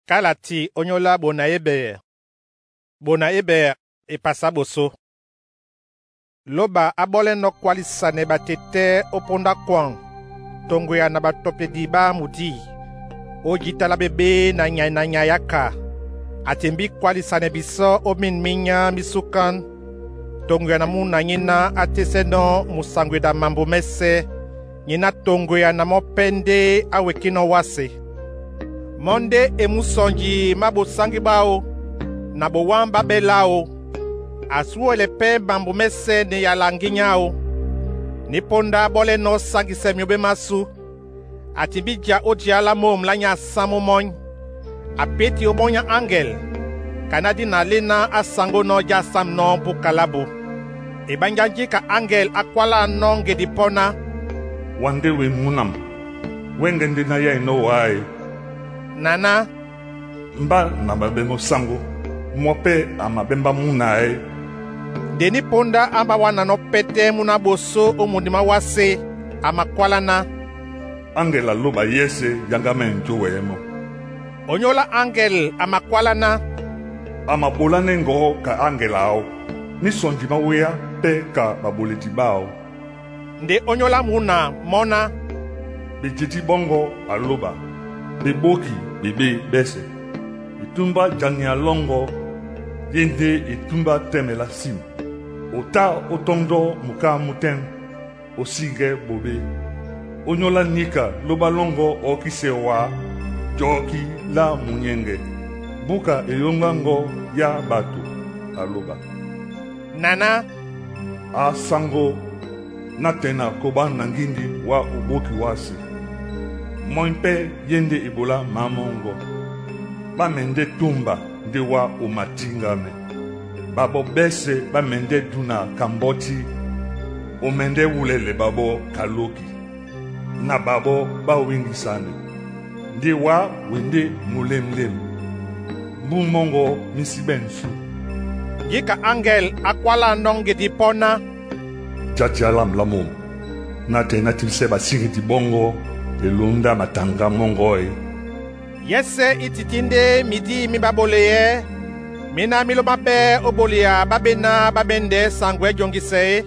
Kalati ónyólá ɓona éɓɛɛ, ɓona éɓɛɛ epasi á ɓosó. Lóba á ɓɔ́lɛ́nɔ̄ kwálisanɛ ɓatetɛ́ ó póndá kwaŋ toŋgoya na ɓatɔpedi ɓá mudî ó jǐta lá ɓeɓé na nyay na nyay á ka. A timbí kwálisanɛ bisɔ́ ó mîn mínyá mí súkán toŋgoya na muna nyéná á tésɛ́nɔ̄ musaŋgweda mambo mɛ́sɛ̄ nyéná toŋgoya na mɔ́ pɛ́ ndé á wekínɔ̄ wásē. Mɔ́ ndé e mú sɔnji má ɓosáŋgi ɓáō na ɓowán ɓá ɓɛ́ láō. A sí wɛlɛ pɛ́ mambo mɛ́sɛ̄ na eyala ŋgínya áō. Ní póndá á ɓɔ́lɛ́nɔ̄ sáŋgisɛ myǒmé másû. A timbí ja ó jǐta lá môm lá nyá asán mú mɔ́ny. A pěti ó mɔ́ny á aŋgɛl, kaná dí na léná á saŋgónɔ̄ já sámnɔ̄ búka lábū. Eɓánjá njíka aŋgɛl á kwáláanɔ́ ŋgedi pɔ́ ná, Wa ndé we mǔnam, wɛ́ŋgɛ̄ ndé náyáinɔ́ wá e. Naná, Mbá na maɓɛ́nɔ́ sáŋgó, mɔ́ pɛ́ a maɓɛ́mbá múna e. Nde ní póndá á mbá wánanɔ́ pɛ́tɛ́ múna á ɓosó ó mundi má wásē, a makwálá ná, Aŋgɛl a lóba yɛ́sɛ̄ yaŋgámɛ́ njówɛɛ́ mɔ́. Onyólá aŋgɛl a makwálá ná, A maɓolánɛ́ ŋgɔ̌ ka aŋgɛl áō, ní sɔnji má wéá pɛ́ ka ɓaɓoledi ɓáō. Nde ónyólá muna mɔ́ ná, Bejedí ɓɔ́ŋgɔ̄ a lóba, bebóki bebé ɓɛ́sɛ̄. Etúmbá jania lɔ́ŋgɔ̄ ye ndé etúmbá tɛ́mɛ lá sim. O tá ó tɔ́ŋdɔ́ muká mú tɛ́m, o síŋgɛ́ ɓoɓé. Ónyólá níka lóba lɔ́ŋgɔ̄ ɔ́kísɛ wá jɔ́kí lá munyɛ́ŋgɛ. Búka eyóŋgáŋgɔ̄ yá ɓato, a lóba. Naná, A sáŋgó nátɛna koɓá na ŋgíndi wá obóki wásē. Mɔ́ny pɛ́ ye ndé ebolá mǎ mɔ́ŋgɔ̄. Ɓá mɛndɛ́ túmba ndé wá o matíŋgámɛ́. Ɓaɓɔ́ ɓɛ́sɛ̄ ɓá mɛndɛ́ dúna ka mbɔ́tí, o mɛndɛ́ wúlɛlɛ ɓaɓɔ́ ka lóki, na ɓaɓɔ́ ɓá wíŋgisanɛ. Ndé wá wendé mulémlém, mbú mɔ́ŋgɔ̄ mí sí ɓɛ̂n sú. Njíka aŋgɛl á kwáláanɔ́ ŋgedi pɔ́ ná, Jaja lam lá môm, nátɛɛ ná timisɛ ɓasíŋgedi ɓɔ́ŋgɔ̄ elóndá mataŋgá mɔ́ŋgɔ̄ e. Yɛ́sɛ̄ í tití ndé midí mí ɓáɓoleyɛɛ́ míná mí lómá ɓɛ́ ó ɓoleya ɓá ɓéná ɓá mɛ́ndɛ̄ saŋgwɛɛ́ joŋgisɛ é.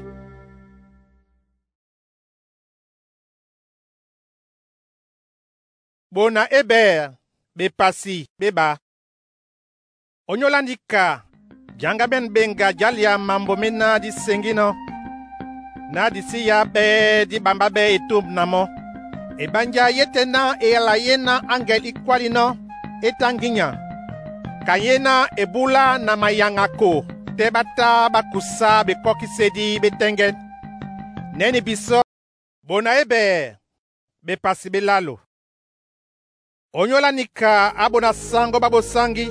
Ɓona éɓɛɛ, ɓepasi ɓé ɓā. Ónyólá níka jaŋgámɛ̂n ɓeŋga jǎlia mambo méná dí seŋgínɔ̄, ná di sí yá ɓɛ́ dí ɓambá ɓɛ́ etûmb na mɔ́. Eɓánjá ye tɛ́ ná eyala yé ná aŋgɛl í kwálinɔ́ é tá ŋgínya, ka yé ná ebúlá na mayaŋako tɛ́ ɓá tá ɓá kusá ɓekɔ́kísédí ɓé tɛ́ŋgɛ́n. Nɛ́ ni bisɔ́ ɓona éɓɛɛ, ɓepasi ɓé lálo. Ónyólá nika á ɓona sáŋgó ɓá ɓosáŋgí,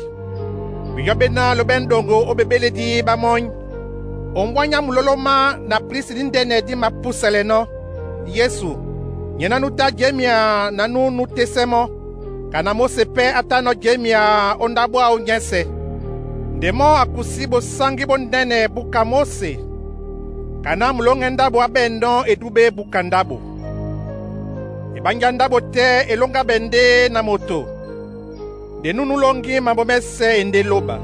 biyɔ́ ɓéná lóɓɛ́ ɗoŋgo ó ɓeɓéledi ɓá mɔ́ny. Ombwányá mulólómá na prisi díndɛ́nɛ dí mapúsɛlɛnɔ́, Yesu, nyéná nú tá jemia na nú nú tésɛ́ mɔ́, ka na Móse pɛ́ á tánɔ̄ jemia ó ndáɓo áō nyɛ́sɛ̄. Nde mɔ́ a kusí ɓosáŋgí bóndɛ́nɛ buka Móse, ka ná muloŋɛ ndáɓo á ɓɛ̂nnɔ́ edúɓɛ́ buka ndáɓo. Eɓánjá ndáɓo tɛ́ e lóŋgáɓɛ̀ ndé na moto, nde nú núlóŋgí mambo mɛ́sɛ̄ e ndé lóba.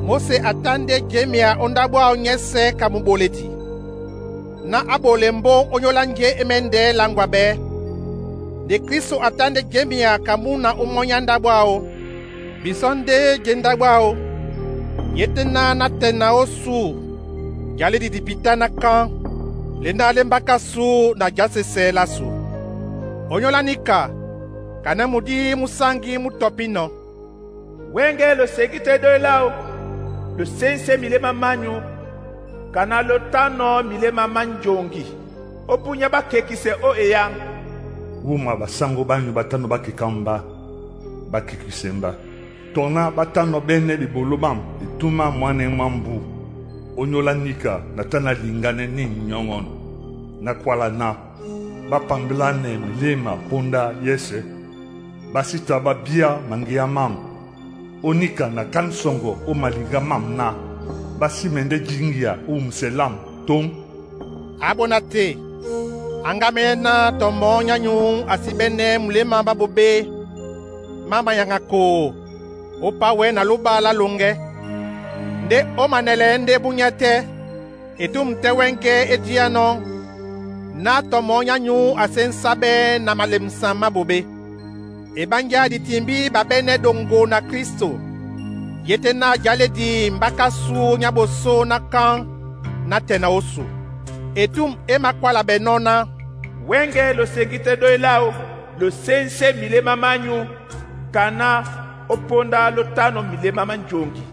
Móse a tá ndé jemia ó ndáɓo áō nyɛ́sɛ̄ ka muɓoledi, ná á ɓole mbóŋ ónyólá njé é mɛ́ndɛ́ láŋgwa ɓɛ́. Nde Klísu a tá ndé jemia ka múna ó mɔ́ny á ndáɓo áō. Bisɔ́ ndé jé ndáɓo áō, yé tɛ́ ná nátɛna ó sú jǎlɛ́ di dipitá ná káŋ, lé ná lé mbáká sú na jǎsɛsɛɛ lá sú. Ónyólá níka, kanɛ́ mudí mú sáŋgí mú tɔpínɔ̄. Wɛ́ŋgɛ̄ lo segí tɛ́ dóhi láō, lo séŋsé miléma mányu, kana lo tánɔ̄ miléma má njoŋgi, ó púnyá ɓákekisɛ ó eyáŋ. Wúma basáŋgó bányu ɓá tánɔ̄ ɓá keká mbá, ɓá kekisɛ mbá. Tɔ ná ɓá tánɔ̄ ɓɛ́nɛ́ ɓeboló ɓâm etúmá mwánɛ́ mwá mbú. Ónyólá níka na tá na liŋgánɛ́ ní nyɔ́ŋɔ́nɔ, ná kwála ná, ɓá pambelanɛ miléma póndá yɛ́sɛ̄. Ɓá sí tá ɓá bíá maŋgeá mám. Óníka na kán sɔŋgɔ ó maliŋgá mám ná, ɓá sí mɛndɛ́ jíŋgia ó wumusɛ lâm toŋ. Á ɓóná tê, aŋgámɛ́nɛ́ ná tɔ mɔɔ́ nyá nyǔ a sí ɓɛ́nɛ́ muléma má ɓoɓé má mayaŋakoo Ó pa wɛ na lóba lá longɛ. Ndé ó manɛlɛ ndé búnyɛ tɛ́, etum tɛ́ wɛ́ŋgɛ̄ é díánɔ́ ná tɔ mɔɔ́ nyá nyǔ a sénsá ɓɛ́ na malemsan má boɓé. Eɓánjá ditimbí ɓaɓɛ́nɛ́ ɗoŋgo na Kristo, ye tɛ́ ná djáledi mbákásu nyá ɓosó ná káŋ ná tɛ na ósu. Etum e makwála ɓɛ nɔ́ ná: Wɛ́ŋgɛ̄ losengí tɛ́ dóhi láō, loséŋsé milémá mányū, ka ná ó póndá lótánɔ́ milémá má njoŋgi.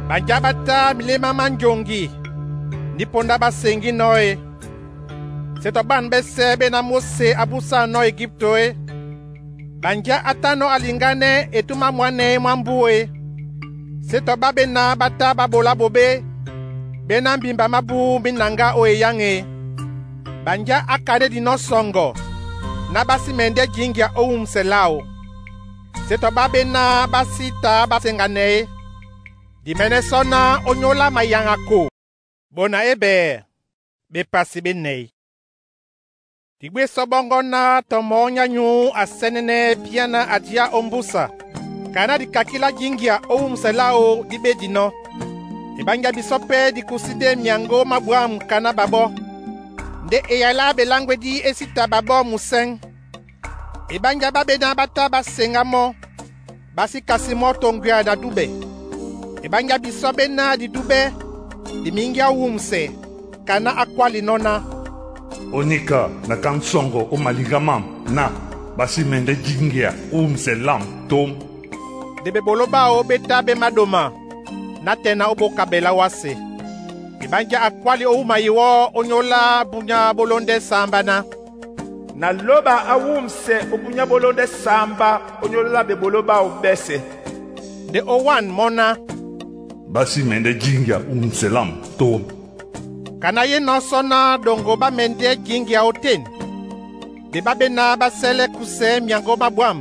Ɓanjá ɓá tá milémá má njoŋgi ní póndá ɓá seŋgí nɔ́ e. Sé tɔ ɓân ɓɛ́sɛ̄ ɓé ná Móse a búsá nɔ́ Egíptó é. Ɓanjá á tá nɔ́ aliŋgánɛ́ etum má mwǎnɛ́ mwá mbú e. Sé tɔ ɓá ɓé náh ɓá tá ɓá ɓolá ɓoɓé ɓé ná mbimba mábú mí naŋgá ó eyáŋ e. Ɓanjá á kanɛ́ dinɔ́ sɔŋgɔ ná ɓá sí mɛndɛ́ jǐŋgia ó wúmsɛ láō. Sé tɔ ɓá ɓé náh ɓá sí taa ɓá seŋganɛ é. Di mɛ́nɛ́ sɔ́ ná ónyólá mayaŋ-a-ko bona é bɛɛ ɓepasi ɓé nɛi. Digbé sɔ́ ɓɔ́ŋgɔ́ ná tɔ mɔɔ́ nyá nyǔ a sɛ́nɛ́nɛ́ píáná a día ó mbúsa. Kana dikakí lá jǐŋgia ó wúmsɛ láō dí ɓé dinɔ́. Eɓánjá bisɔ́ pɛ́ dikusí ndé myaŋgó má bwǎm̀ kaná ɓaɓɔ́. Ndé eya lá ɓeláŋgwedí é sí ta ɓaɓɔ́ musɛ́ŋ. Eɓánjá ɓá ɓé náh ɓá tá ɓá seŋgá mɔ́, ɓá sí kasí mɔ́ toŋgoya na dúɓɛ. Eɓánjá bisɔ́ ɓé náh didúɓɛ́ di míŋgíá ó wúmsɛ, kaná á kwáli nɔ́ ná: Oníka na káŋ sɔŋgɔ ó maliŋgá mâm na ɓá sí mɛndɛ́ jíŋgia ó wúmsɛ lâm tóm. Nde ɓeɓoló ɓáō ɓé tá ɓé máɗoma ná tɛ́ ná ó ɓókabɛ lá wásē. Eɓánjá a kwáli ó wúma yewɔ́ ónyólá búnyá bólóndɛ́ samba ná: Na lóba á wúmsɛ ó búnyá bólóndɛ́ samba ónyólá ɓeɓoló ɓáō ɓɛ́sɛ̄. Nde ó wân mɔ́ ná: Ɓá sí mɛndɛ́ jíŋgia ó wúmsɛ lâm tóm. Kana ye nɔ́ sɔ́ ná ɗoŋgo ɓá mɛndɛ́ jǐŋgia ótên. Nde ɓá ɓé náh ɓá sɛ́lɛ́ kusɛ́ myaŋgó má bwǎm̀,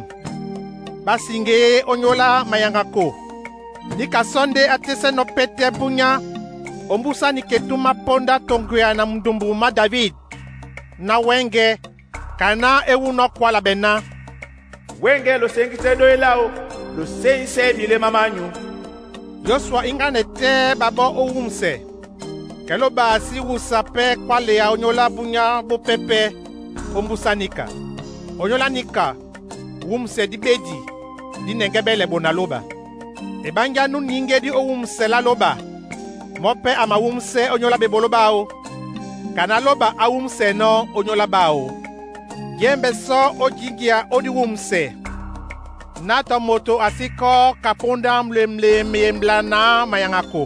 ɓá siŋgé ónyólá mayaŋ-a-ko. Níka sɔ́ ndé á tésɛ́ nɔ́ pɛ́tɛ́ búnyá ó mbúsá nika etum má póndá toŋgoya na mudumbu má David ná wɛ́ŋgɛ̄, kaná é wú nɔ́ kwála ɓɛ ná: Wɛ́ŋgɛ̄ loseŋgí tɛ́ dóhi láō, loséŋsé milémá mányū. Yosua íŋgánɛ tɛ́ ɓaɓɔ́ ó wúmsɛ. Kɛ lóba a sí wusa pɛ́ kwálea ónyólá búnyá bó pɛ́pɛ́ ó mbúsá níka. Ónyólá níka, wúmsɛ dí ɓédi dí nɛŋgɛ́ ɓɛ́lɛ ɓona lóba. Eɓánjá nú niŋgédí ó wúmsɛ lá lóba, mɔ́ pɛ́ a mawúmsɛ́ ónyólá ɓeɓoló ɓáō. Kaná lóba á wúmsɛ nɔ́ ónyólá ɓáō. Jɛ́mbɛ sɔ́ ó jǐŋgia ó díwúmsɛ, ná tɔ moto a sí kɔ́ ka póndá mlemle meyembla na mayaŋ-a-ko.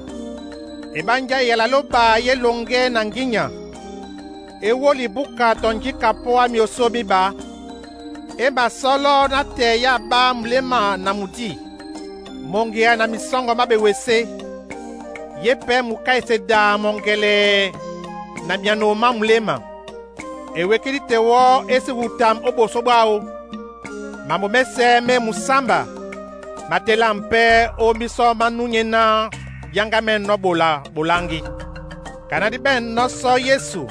Eɓánjá eyala lóba ye loŋgɛ́ na ŋgínya, e wóli búka tɔ njíka pɔ́ á myosó míba. E masɔ́lɔ́ ná tɛ yá ɓá muléma na mudí, moŋgeya na misɔ́ŋgɔ má bewesé. Ye pɛ́ mukáisɛ da mɔŋgɛlɛ na myano má muléma. Ewekedi tɛ wɔ́ e sí wutam ó ɓosó ɓáō. Mambo mɛ́sɛ̄ mé musámba má telam pɛ́ ó mísɔ má núnyé ná dyáŋgámɛ́n nɔ́ ɓola ɓoláŋgí. Kana dí ɓɛ̂n nɔ́ sɔ́ Yesu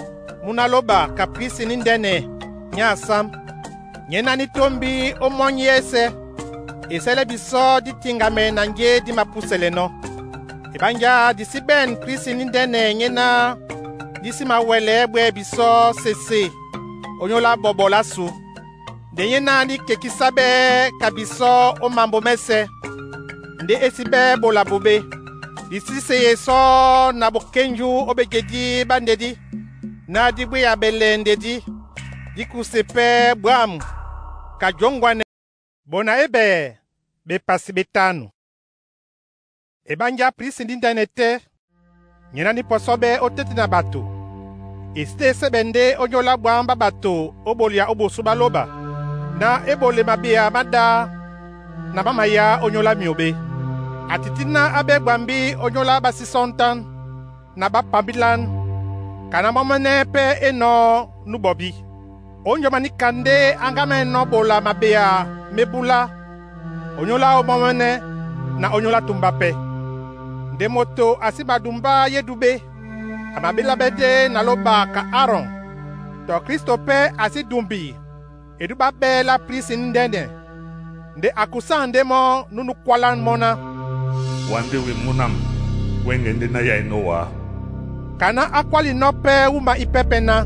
mú ná lóba ka prisi ní ndɛ́nɛ nyá asám. Nyé ná ní tómbi ó mɔ́ny ɛ́sɛ̄. E sɛ́lɛ́ bisɔ́ dí tiŋgamɛ na njé dí mapúsɛlɛ nɔ́. Eɓánjá di sí ɓɛ̂n prisi ní ndɛ́nɛ nyé ná dí sí mawɛlɛɛ́ ɓwɛ́ bisɔ́ sese ónyólá ɓɔɓɔ lá su. Nde nyé ná dí kekisá ɓɛ́ ka bisɔ́ ó mambo mɛ́sɛ̄, ndé é sí ɓɛ́ ɓola ɓoɓé. Di sí seye sɔ́ na ɓokénjú ó ɓejedí ɓá ndedí, ná dí bwéya ɓɛlɛ ndedí, dí kuse pɛ́ bwǎm̀ ka jǒŋgwanɛ bona é bɛɛ ɓepasi ɓétánu. Eɓánjá prisi ní ndɛ́nɛ tɛ́, nyé ná ní pɔsɔ́ ɓɛ́ ó téte na ɓato. E sí tê sɛ́ ɓɛ ndé ónyólá ɓwǎm̀ ɓá ɓato ó ɓolia ó ɓosó ɓá lóba, ná é ɓole mabeya má ɗá na má mayá ónyólá myō ɓé. A tití ná á ɓɛ́ ɓwambí ónyólá ɓá sí sɔ́ntán na ɓá pambílán, kana mɔ́mɛ́nɛ́ pɛ́ é nɔ̄ nú ɓɔbí. Ó njɔma níka ndé áŋgámɛ́n nɔ́ ɓola mabeya mé búlá, ónyólá ó mɔ́mɛ́nɛ́ na ónyólá tumba pɛ́. Nde moto a sí madumbá ye dúɓé, a mabélá ɓɛ́ dé na lóba ka Aarɔn. Tɔ Kristo pɛ́ a sí dumbi edúɓá ɓɛ́ lá prisi ní ndɛ́nɛ, Nde akusáa ndé mɔ́ nú núkwálá mɔ́ ná. Wa ndé we múnâm wɛ́ŋgɛ ndé náyáynɔ́ wá. Kana á kwálinɔ́ pɛ́ wúma ípɛ́pɛ̄ ná: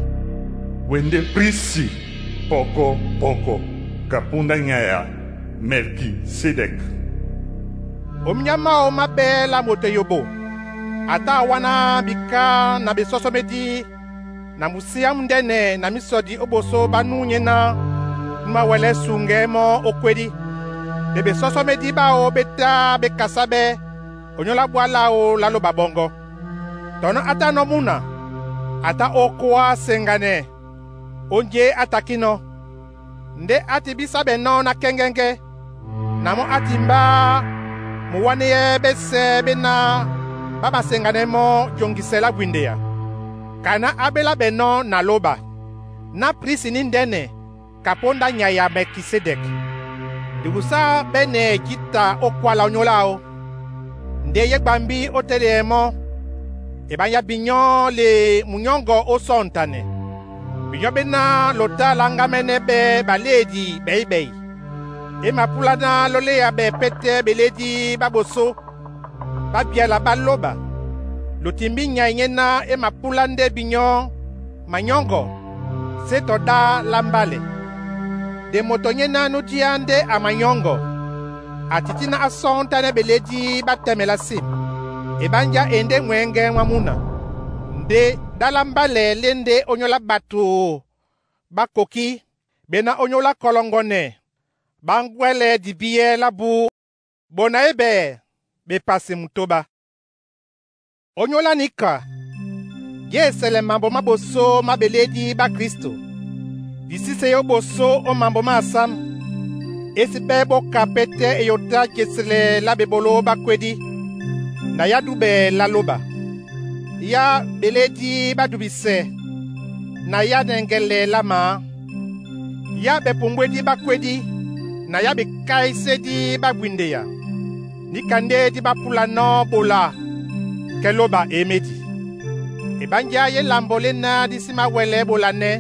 We ndé prisi pɔkɔ-pɔkɔ ka púndá nyay ya Melkisedɛk. Omínya máō má ɓɛɛ́ lá moto eyobo. Ata a wáná biká na besɔ́sɔ́médí na muséá múndɛ́nɛ na mísɔdi ó ɓosó ɓá núu nyéná nú mawɛlɛ́ suŋgɛɛ́ mɔ́ ó kwédí. Nde besɔ́sɔ́médí báō ɓé tá ɓé kasáɓɛ́ onyó lá bwá láō lá lóba ɓɔŋgɔ. Tɔ ná á tánɔ́ múna, a tá ó kóá seŋganɛ ó njé á takínɔ́. Ndé á tibísáɓɛnɔ́ ná kɛ́ŋgɛ́ŋgɛ́, na mɔ́ á timbá muwánéɛ́ ɓɛ́sɛ̄ ɓéná ɓá maseŋganɛ́ mɔ́ joŋgisɛ lá bwindeya. Kana á ɓéláɓɛnɔ́ na lóba, ná prisi ní ndɛ́nɛ ka póndá nyay ya Mɛkisedɛk. Diwusáa ɓɛ́nɛ jǐta ó kwála ónyólá áō. Ndé yé gbambí ó téleɛ mɔ́, eɓánjá binyɔ́ le munyɔ́ŋgɔ ó sɔ́ŋtanɛ. Binyɔ́ ɓéná lotá láŋgámɛ́nɛ́ ɓɛ́ ɓaléedi ɓɛ̌y-ɓɛy. E mapúláná lóléa ɓɛ̀ pɛ́tɛ́ ɓelédí ɓá ɓosó ɓá byala ɓá lóba. Lotimbí nyay nyéná e mapúlá ndé binyɔ́ manyɔ́ŋgɔ sé tɔ ɗá lá mbálɛ. Nde moto nyéná nú díá ndé a manyɔ́ŋgɔ, a tití ná á sɔ́ŋtánɛ́ ɓelédí ɓá tɛ́mɛ lá sim. Eɓánjá e ndé ŋwɛ̃ŋgɛ́ mwá múna. Nde ɗá lá mbálɛ lé ndé ónyólá ɓato ɓá kokí ɓená ónyólá kɔlɔŋgɔnɛ ɓá ŋgwɛ́lɛ́ dibíɛ́ lábū ɓona é bɛɛ ɓepasi mutóɓá. Ónyólá níka, jésɛlɛ mambo má ɓosó má ɓelédí ɓá Kristo. Disíseyɔ́ ó ɓosó ó mambo má asám, é sí ɓɛ́ ɓóka pɛ́tɛ́ eyotá jesɛlɛ lá ɓeɓoló ɓá kwédí, na yá dúɓɛ lá lóba. Yá ɓelédí ɓá dubisɛ na yá nɛŋgɛlɛ lá maá. Yá ɓepumbwédí ɓá kwédí na yá ɓekáísédí ɓá bwindeya. Níka ndé dí ɓápúlanɔ́ ɓola kɛ́ lóba e médi. Eɓánjá yé lambo léná dí sí māwɛlɛɛ́ ɓola nɛ́,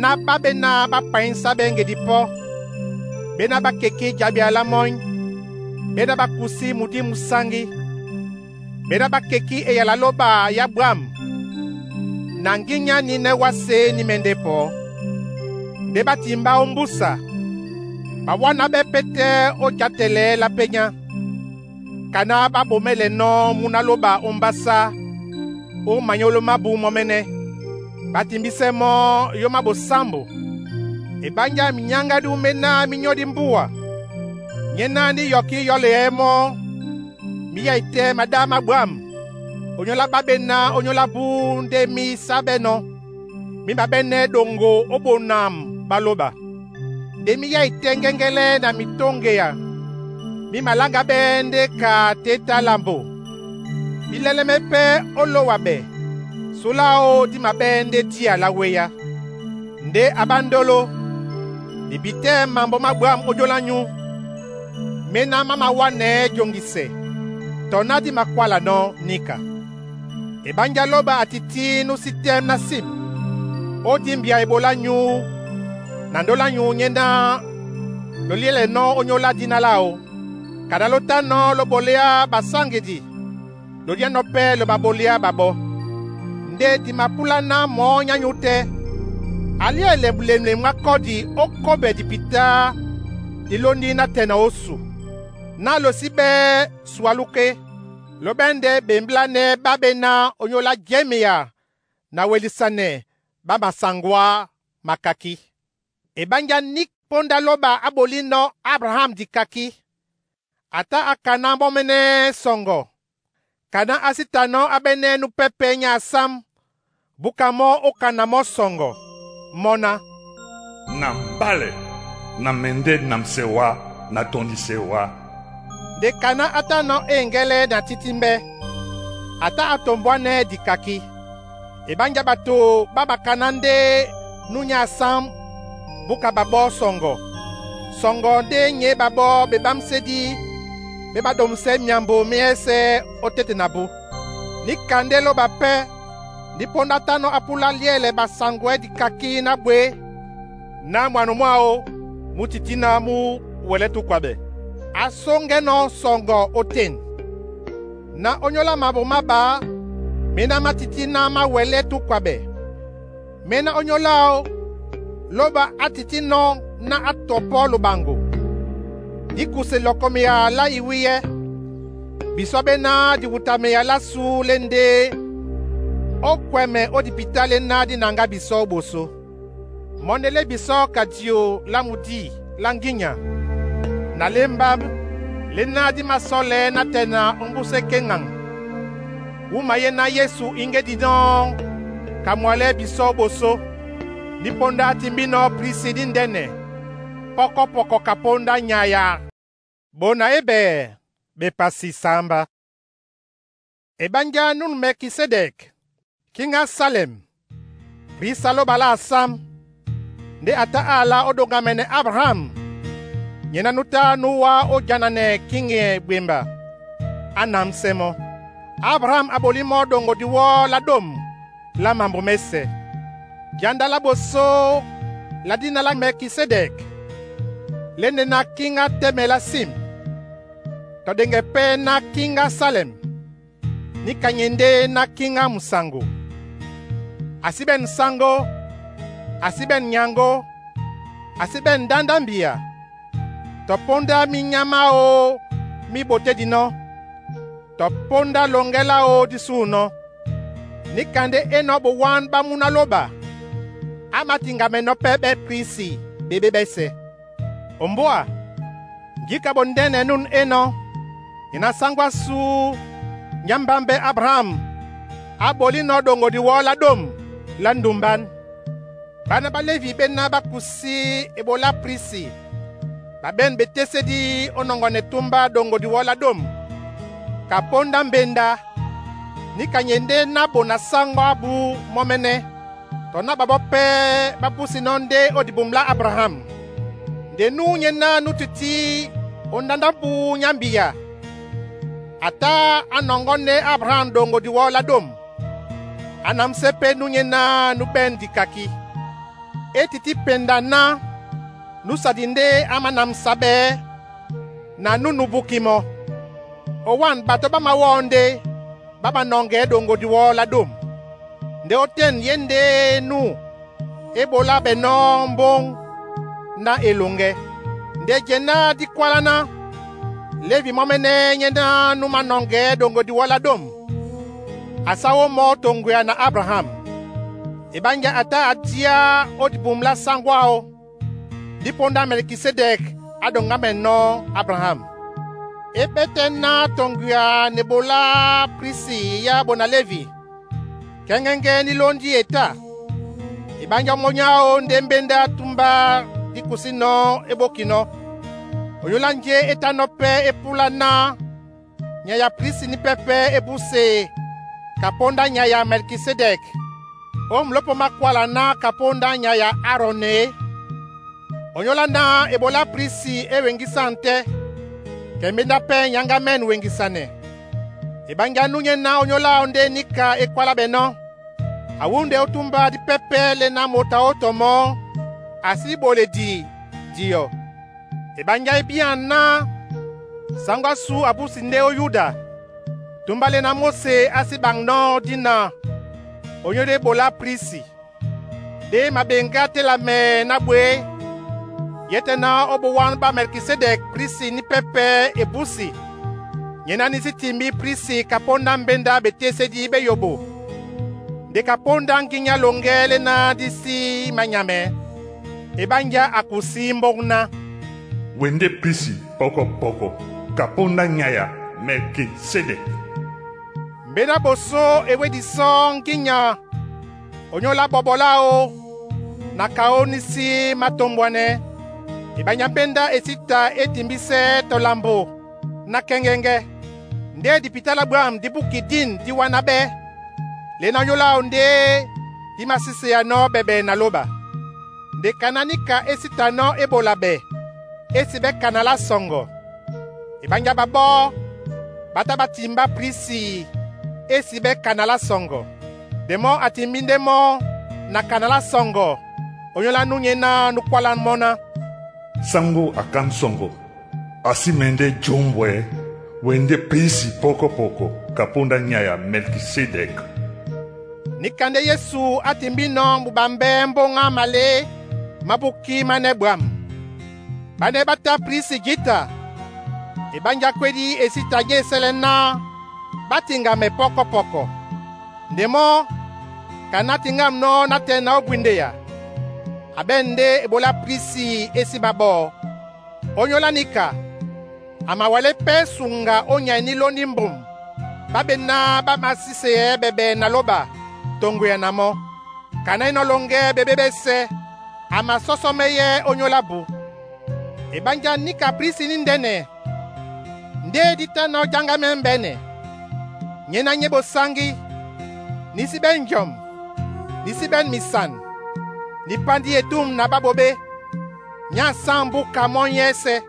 ná ɓá ɓéná ɓá paísáɓɛ́ ŋgedi pɔ́, ɓéná ɓá kekí jabia lá mɔ́ny, ɓéná ɓá kusí mudí musáŋgí, ɓéná ɓá kekí eyala lóba yá bwâm, na ŋgínya nínɛ́ wásē ní mɛ́ndɛ́ pɔ̌. Ndé ɓá timbá ó mbúsa, ɓá wánáɓɛ́ pɛ́tɛ́ ó játɛlɛɛ́ lá pényá, kaná ɓá ɓomɛ́lɛnɔ́ múná lóba ó mbásá ó manyóló mábū mɔ́mɛ́nɛ́. Ɓá timbísɛ́ mɔ́ yómá ɓosámbo. Eɓánjá minyáŋgádú méná mí nyɔ́di mbúwa. Nyéná ndí yɔkí yɔ́lɛɛ́ mɔ́ mí yái tɛ́ maɗá má ɓwǎm̀. Onyólá ɓá ɓéná ónyólá bú ndé mí sáɓɛ́nɔ̄, mí maɓɛ́nɛ́ ɗoŋgo ó ɓonam ɓá lóba. Ndé mí yái tɛ́ ŋgɛ́ŋgɛ́lɛ́ na mitóŋgeya mí maláŋgáɓɛ́ ndé ka tě tá lambo. Mí lɛ́lɛ́mɛ́ pɛ́ ó lówa ɓɛ, só láō dí maɓɛ́ ndé día lá wéá. Ndé a ɓándóló, di bi tɛ́ mambo má ɓwǎm̀ ónyólá nyú, méná má mawánɛɛ́ joŋgisɛ, tɔ ná dí makwálanɔ́ níka. Eɓánjá lóba a tití nú sí tɛ́m ná sim, ó dímbia eɓolá nyú na ndólá nyuu nyéná lo lyélɛnɔ́ ónyólá díná láō. Kana ló tánɔ́ ló ɓoléá ɓasáŋgedi, lo díánɔ́ pɛ́ lo ɓaɓoléá ɓaɓɔ́. Nde di mapúláná mɔ̌ nyányū tɛ́, a lyɛ̂lɛ mulemle mwá kɔ́di ó kóɓɛ dipitá dilóndí nátɛna ó su. Ná lo sí ɓɛ́ swa lúké, ló ɓɛ́ ndɛ́ ɓemblánɛ́ ɓá ɓéná ónyólá jɛ́mea na welisanɛ ɓá masaŋgwá makakí. Eɓánjá ník póndá lóba á ɓolínɔ́ Abraham dikakí, a tá á kaná mɔ́mɛ́nɛ́ sɔŋgɔ, kaná á sí tanɔ́ á ɓɛ́nɛ́ nú pɛ́pɛ̄ nyá asám búka mɔ́ ó kana mɔ́ sɔŋgɔ, mɔ́ ná: Na mbálɛ na me ndé namsɛ wá na tondisɛ wá. Nde kaná á tánɔ́ eŋgɛ́lɛ́ na títímbɛ́, a tá á tombwánɛ́ dikakí. Eɓánjá ɓato ɓá makaná ndé nú nyá asám búka ɓaɓɔ́ sɔŋgɔ. Sɔŋgɔ ndé nyé ɓaɓɔ́ ɓeɓámsédí ɓé ɓá ɗomsɛ́ myambo mɛ́ɛ́sɛ́ ó téte na bú. Níka ndé lóba pɛ́, ndí póndá tánɔ́ á púlá lyɛ́lɛ ɓasaŋgwɛ́ dikakí ná ɓwě, ná mwano mwáō mú titíná mú wɛlɛ́ túkwabɛ. Asóŋgɛ́nɔ̄ sɔŋgɔ ótên. Na ónyólá mambo má ɓá méná má tití ná má wɛlɛ́ túkwabɛ. Méná ónyóláō lóba á titínɔ́ ná á tɔ pɔ́ loɓaŋgo. Díkuse lɔkɔmeya lá iwíyɛ́, bisɔ́ ɓéná diwutameya lá sú lé ndé ó kwɛmɛ ó dipitá léná dí naŋgá bisɔ́ ó ɓosó. Mɔ́ ndé lé bisɔ́ ka dio lá mudí lá ŋgínya na lé mbámb léná dí masɔ́lɛɛ́ nátɛna ómbúsɛ́ kéŋaŋ. Wúma yé ná Yesu íŋgédinɔ́ ka mwalɛ́ bisɔ́ ó ɓosó. Ní póndá á timbínɔ́ prisi dí ndɛ́nɛ pɔ́kɔ́pɔkɔ ka póndá nyaya. Bona ébɛɛ bepasi samba. Ebanjá nun Mɛlkisedɛk, kiŋá Salɛm, prisa lóba lá asám, ndé a tá ála ó ɗoŋgamɛnɛ Abraham nyena nú tá nú wá ó jananɛ kíŋe ɓwemba á namsɛ́ mɔ́. Abraham a ɓolí mɔ́ ɗoŋgo diwɔ́ lá ɗôm lá mambo mɛ́sɛ̄. Janda lá ɓosó lá dina lá Mɛlkisedɛk lé nde ná kíŋá tɛ́mɛ lá sim, tɔ ɗeŋgɛ pɛ́ ná kíŋá Salɛm, níka nye ndé ná kíŋá musaŋgo. A sí ɓɛ̂n sáŋgó, a sí ɓɛ̂n nyaŋgó, a sí ɓɛ̂n ndándá-mbia, tɔ póndá mínyá máō mí ɓotédinɔ́, tɔ póndá loŋgɛ́ láō dí súunɔ́. Níka ndé énɔ̄ ɓowán ɓá múná lóba, á mātiŋgamɛnɔ́ pɛ́ ɓɛ́ prisi ɓeɓé ɓɛ́sɛ̄. Ombúa, ŋgíka ɓondɛ́nɛ nún Enɔ́, nyena sáŋgó á sú nyámbámbɛ́ Abraham á ɓolínɔ̄ ɗoŋgo diwɔ́ lá ɗôm lá ndumbán. Ɓána ɓá Lévi ɓéná ɓá kusí eɓolá prisi, ɓa ɓɛ̂n ɓetésédí ónɔŋgɔnɛ túmbá ɗoŋgo diwɔ́ lá ɗôm, ka póndá mbenda, níka nye ndé ná bona sáŋgó ábū mɔ́mɛ́nɛ́, tɔ ná ɓaɓɔ́ pɛ́ ɓá púsinɔ́ ndé ó dibum lá Abraham. Nde nú nyéná nú tití ó ndándá bú nyá-mbiya, a tá á nɔŋgɔ́ ndé Abraham ɗoŋgo diwɔ́ lá ɗôm, á namsɛ́ pɛ́ nú nyéná nú ɓɛ̂n dikaki. É tití penda ná nú sadi ndé á mánamsa ɓɛɛ́ na nú nubuki mɔ́. Owân ɓato ɓá mawɔ́ ndé ɓá manɔŋgɛɛ́ ɗoŋgo diwɔ́ lá ɗôm. Ndé ótên yé ndé nú é ɓolá ɓɛ nɔ́ mbóŋ ná eloŋgɛ́. Nde jená dí kwáláná, Lévi mɔ́mɛ́nɛ́ nyéná nú mánɔŋgɛɛ́ ɗoŋgo diwɔ́ lá ɗôm, a sáwó mɔ́ toŋgoya na Abraham. Eɓánjá a tá a díá ó dibum lá sáŋgó áō, ndí póndá Mɛlkisedɛk á ɗoŋgámɛnɔ́ Abraham. É ɓɛ́tɛ́ ná toŋgoya na eɓolá prisi yá ɓona Lévi, kɛ́ŋgɛ́ŋgɛ́ ní lóndí etá. Eɓánjá ómónyá áō ndé mbéndá túmbá dí kusínɔ́ é ɓókinɔ́. Onyólá njé é tánɔ́ pɛ́ é púlá ná nyaya prisi ní pɛ́pɛ́ é búse ka póndá nyaya Mɛlkisedɛk ó mlópo mákwala ná ka póndá nyaya Arɔn e. Onyólá ná eɓolá prisi é weŋgísá ntɛ́, kɛ mbéndá pɛ́ nyaŋgámɛn weŋgisanɛ. Eɓánjá nú nyéná ónyólá áō ndé níka é kwálá ɓɛnɔ́, awúndɛ ó túmbá dípɛ́pɛ́ léná moto áō tɔ mɔ́ a sí ɓoledi diyɔ. Eɓánjá é bíá ná sáŋgó á sú a búsi ndé ó Yuda, túmbá léná Móse á sí ɓaŋnɔ́ dina onyólá eɓolá prisi. Ndé maɓeŋgá télamɛ ná ɓwě, yɛ́tɛ́ ná ó ɓowán ɓá Mɛlkisedɛk prisi ní pɛ́pɛ́ e búsi, nyéná ní sí timbí prisi ka póndá mbéndá ɓetésédí ɓé yobo, nde ka póndá ŋgínya loŋgɛ́ léná dí sí mányamɛ. Eɓánjá a kusí mbóŋ ná, We ndé prisi pɔkɔpɔkɔ ka póndá nyaya Mɛlkisedɛk. Mbéná ɓosó e wédisɔ́ ŋgínya onyólá ɓɔɓɔ láō na kaó ní sí mátōmbwanɛ́. Eɓánjá mbéndá e sí ta é timbísɛ́ tɔ lambo ná kɛ́ŋgɛ́ŋgɛ́. Ndé dipitá lá ɓwǎm̀ dí búki dîn dí wáná ɓɛ́, léná ónyólá áō ndé dí masíseanɔ́ ɓɛɓɛ na lóba. Nde kaná níka é sí tanɔ́ é ɓola ɓɛ é si ɓɛ́ kana lá sɔŋgɔ. Eɓánjá ɓaɓɔ́ ɓá tá ɓá timbá prisi é si ɓɛ́ kana lá sɔŋgɔ. Nde mɔ́ a timbí ndé mɔ́ na kana lá sɔŋgɔ, onyólá nú nyéná nú kwálá mɔ́ ná. Sango akansongo asi mende jombwe wende prisi pokopoko kaponda nyaya Melkisedek. Nikande Yesu atimbino mubambe mbonga male mabuki mane bwam. Bane bata prisi gita ebanja kwedi esita je selena batingame pokopoko. Ndemo kana tingam no na tena obwindeya. Abende ebola prisi esibabo. Onyola nika amawale pe sunga onya ni loni mbum. Babena bamasise bebe na loba tongo ya namo. Kana inolonge bebe bese amasoso meye onyola bu. Ebanja nika prisi ni ndene. Nde dita na ojanga membene. Nyena nye bosangi. Nisi ben jom. Nisi ben misan. Ni pandi etum na babobe. Nya sambu kamonyese.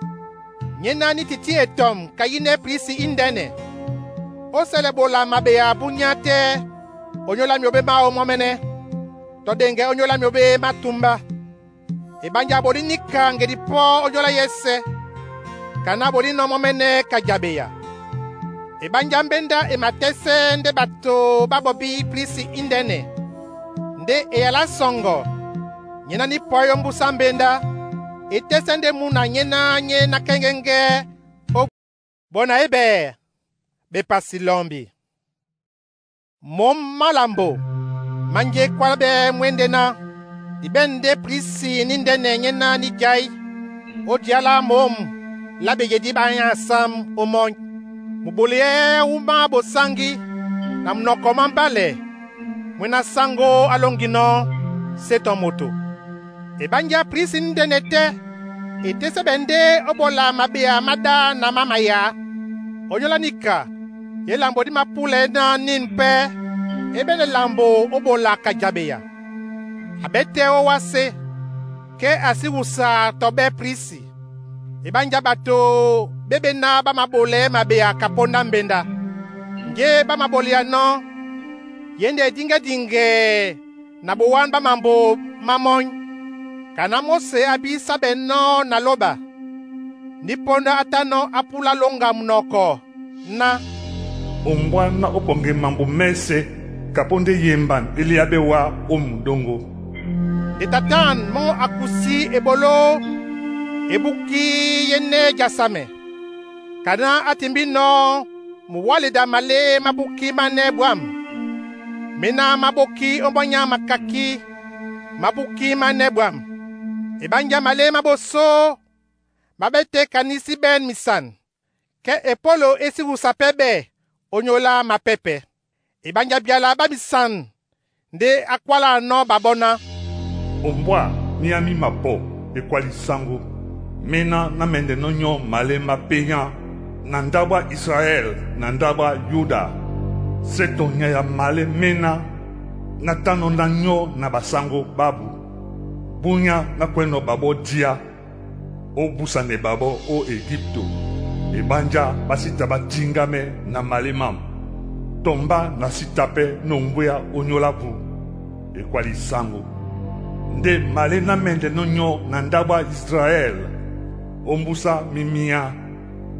Nyena ni titi etom kayine prisi indene. Osele bola mabea bunyate. Onyola miobe ma omomene. Todenge onyola miobe matumba. Ebanja boli nika ngedi po onyola yese. Kana boli no momene kajabeya. Ebanja mbenda ematese nde bato babobi prisi indene. Nde eyala songo. Nyena ni poyo mbusa mbenda. Etese nde muna nyena nye na kengenge. O bona ebe. Bepasi lombi. Mom malambo. Manje kwalbe mwende na. Ibende prisi nindene nyena ni jai. Odiala mom. Labe yedi banya sam omon. Mubolie uma bosangi. Na mnoko mambale. Mwena sango alongino. C'est moto. Ebanja prisi ndene te. Etese bende obola mabea mada na mamaya. Onyola nika. Ye lambo di mapule na ninpe. Ebene lambo obola kajabeya. Abete owase. Ke asiwusa tobe prisi. Ebanja bato bebe na ba mabole mabea kaponda mbenda. Nge ba mabole ya no. Yende dinge dinge na bowan ba mambo mamon. Kana Mose abi sabe no na loba. Niponda atano apula longa mnoko na Ombwa na oponge mambo mese kaponde yemban eliabe wa omudongo. Etatan mo akusi ebolo ebuki yene jasame. Kana atimbi no muwale male mabuki mane bwam. Mena maboki ombonya makaki mabuki mane bwam. Ebanja male maboso mabete kanisi ben misan. Ke epolo esi wusapebe onyola mapepe. Ebanja biala bamisan nde akwala no babona. Ombwa ni ami mapo ekwali sango. Mena na mende nonyo male mapenya na ndabwa Israel na ndabwa Yuda. Seto nya ya male mena na tano na nyo na basango babu. Bunya na kweno babo dia o busane babo o Egipto. Ebanja basita batingame na malemam. Tomba na sitape nombwea onyolabu ekwali sango. Nde male na mende nonyo na ndabwa Israel. Ombusa mimia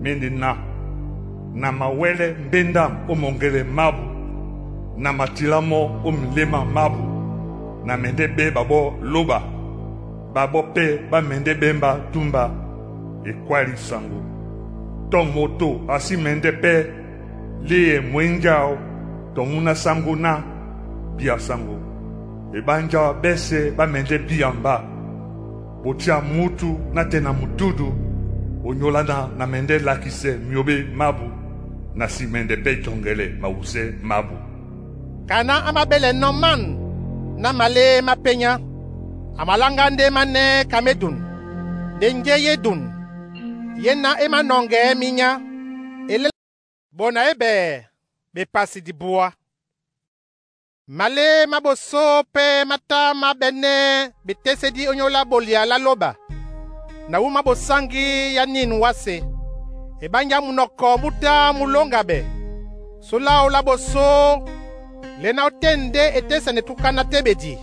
mende na. Na mawele mbenda omongele mabu. Na matilamo omilema mabu. Na mende be babo loba. Babo pe ba mende bemba tumba ekwali sango. Ton moto asi mende pe liye mwenjao tomuna sango na bia sango. Ebanja bese ba mende biamba. Botia mutu na tena mutudu onyolana na mende lakise miobe mabu na si mende pe tongele mause mabu. Kana amabele no man na male mapenya. Amalanga nde mane kamedun. Denje yedun. Yena ema nonge minya. Ele bona ebe be pasi di bois. Male maboso pe mata mabene betesedi onyola bolia la loba. Na uma bosangi ya ninu wase. Ebanja munoko muta mulonga be. Sola ola boso lena otende etese ne tukana tebedi.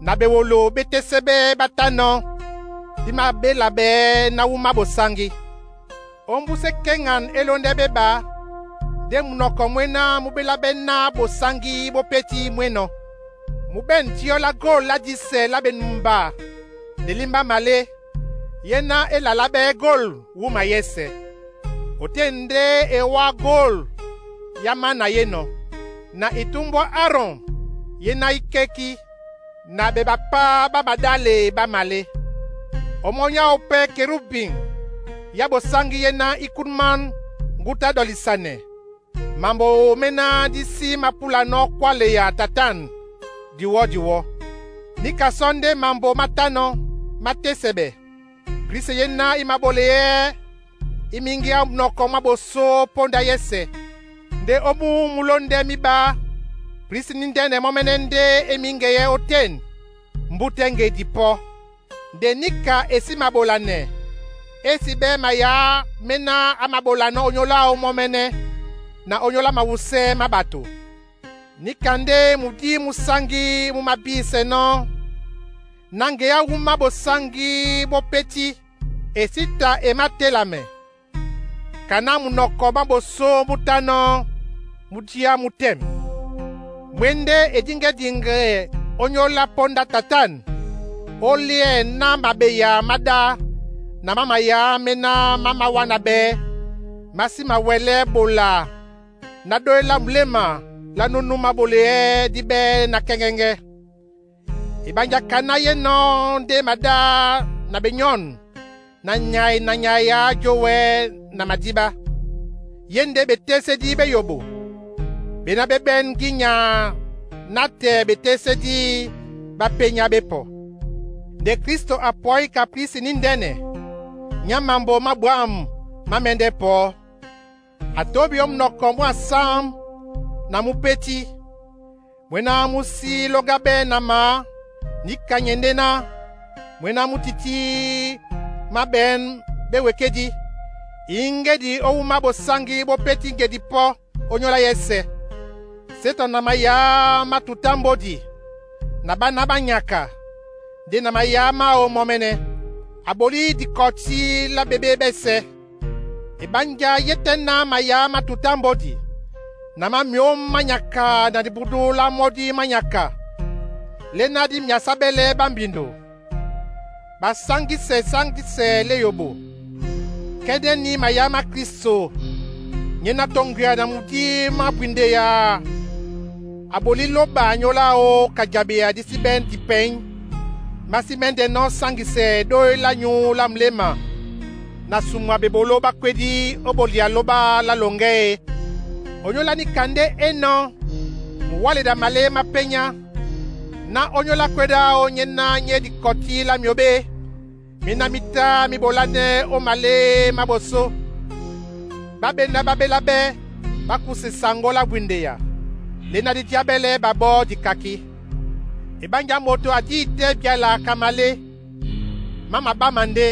Na bewolo betesebe batano. Di mabela bɛɛ ná wúma bosangi. Ómbúsɛ Keŋan e lóndɛ be ɓá, ndé munɔkɔ mwena mú bela ɓɛ́ ná bosangi bó péti mwénɔ̄. Mú ɓɛ̂n tíɔ lá gol lá disɛ lá benumba na elimba malé, yé ná e lalá ɓɛ́ gol wúma yɛ́sɛ̄. Oten ndé ewá gol ya mana yénɔ̄, na etúmbú á Aron yé ná í kéki, na ɓɛ bapá ɓá maɗále ɓá malé. Omɔ́ áō pɛ́ Kerubim ya bosaŋgi yé ná í kúdúmán ŋgútá dɔlisanɛ. Mambo méná dí sí mapúlanɔ́ kwáleya tatan diwɔ́-diwɔ́. Níka sɔ́ ndé mambo mátánɔ́ má tésɛ ɓɛ. Krisi yé ná í maɓoleyɛ́ í míŋgíá ó munɔkɔ mwá ɓosó póndá yɛ́sɛ̄. Ndé ómú múlóndɛ́ míɓá, prisi níndɛ́nɛ mɔ́mɛ́nɛ́ ndé é míŋgeyɛ́ ótên mbútɛ́ ŋgedi pɔ́. Nde níka e sí maɓolanɛ, é sí ɓɛ́ mayá méná á maɓolanɔ́ onyolá áō mɔ́mɛ́nɛ́ na ónyólá mawusɛ́ má ɓato. Níka ndé mudí músáŋgí mú mabísɛnɔ́ na ŋgeá wúma bosáŋgí bó pétí e sí ta e mátélamɛ. Ka ná munɔkɔ mwá ɓosó mú tánɔ́ mú díá mú tɛ̂m. Mwé ndé edíŋgɛ́diŋgɛ ónyólá póndá tatan, ó lyɛ̂ ná mabeya má ɗá na má mayá méná má mawána ɓɛ́, má sí mawɛlɛ́ ɓola ná dói lá muléma lá núnú máɓoleyɛ́ dí ɓɛ́ na kɛ́ŋgɛ́ŋgɛ́. Eɓánjá kaná yénɔ́ ndé maɗá na benyɔ̂n na nyay na nyay á jówɛ́ na madíɓá. Yé ndé betésédí béyoɓo, bená bé ɓɛ́n gínya nátɛ betésédí ɓá pényá bépɔ. Nde Kristo a pɔí ka prisi níndɛ́nɛ, nyá mambo má bwâm má mɛ́ndɛ́ pɔ́. A tómbi ó munɔkɔ mwá asám na múpétí, mwéná mú sí lógá ɓɛ́ na mǎ, níka nyɛ ndé ná, mwéná mú tití máɓɛ̌n ɓé wekédí, í ŋgédi ó wúma bosáŋgí bó pétí ŋgedi pɔ́ ónyólá yɛ́sɛ̄. Sétɔ na mayá má tutá mbódi, na ɓána ɓá nyaka, ndé na mayá máō mɔ́mɛ́nɛ́. A bolí dikɔtí lá ɓeɓé ɓɛ́sɛ̄. Eɓánjá yé tɛ́ ná mayá má tutá mbódi, na má myǒm má nyaka na dibudú lá mɔ́dí má nyaka, lé ná dí myasá ɓɛ́lɛ́ ɓá mbindo, basáŋgisɛ-sáŋgisɛ lé yoɓo. Kɛ́nɛ́ ní mayá má Kristo, nyé ná tɔ́ŋgwea na mudí má bwindeya a bolí lóɓa nyolá áō ka jabeya dí sí ɓɛ́n dipɛ̌ny, má sí mɛ́ndɛnɔ́ sáŋgisɛ dói lá nyǔ lá muléma na sumwa beboló ɓá kwédí ó bolia lóɓa lá loŋgɛ e. Onyólá níka ndé énɔ́ muwáleda malé má pényá, ná ónyólá kwédá áō nyé ná nyé dikɔtí lá myǒɓé, míná mí tá mí ɓolánɛ́ ó malé má ɓosó. Ɓá ɓenda ɓá bela ɓɛ́ ɓá kúsɛ saŋgó lá bwindeya, lé ná dí díáɓɛ́lɛ́ ɓaɓɔ́ dikakí. Eɓánjá moto a díi tɛ́ byala ka malé, má maɓáma ndé,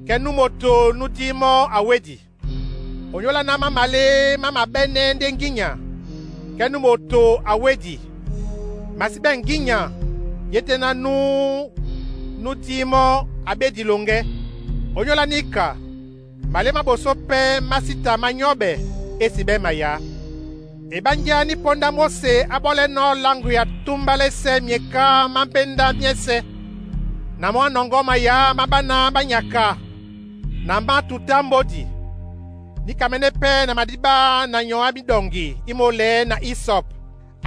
kɛ nú moto nú dí mɔ́ a wédi. Onyólá ná má malé má maɓɛ́nɛ́ ndé ŋgínya, kɛ nú moto a wédi. Masí ɓɛ́ ŋgínya yé tɛ́ ná nú nú dí mɔ́ a ɓédi loŋgɛ́. Onyólá níka, malé má ɓosó pɛ́ má sí ta má nyɔ́ɓɛ é sí ɓɛ́ mayá. Eɓánjá ní póndá Móse á ɓɔ́lɛ́nɔ́ láŋgo ya túmbá lɛ́sɛ́ mieká má mpéndá myɛ́sɛ̄, na mɔ́ á nɔŋgɔ́ mayá má ɓána ɓá nyaka na má tutá mbódi. Níkamɛ́nɛ́ pɛ́ na madíɓá na nyɔ á míɗɔŋgi í molɛ́ na isɔp,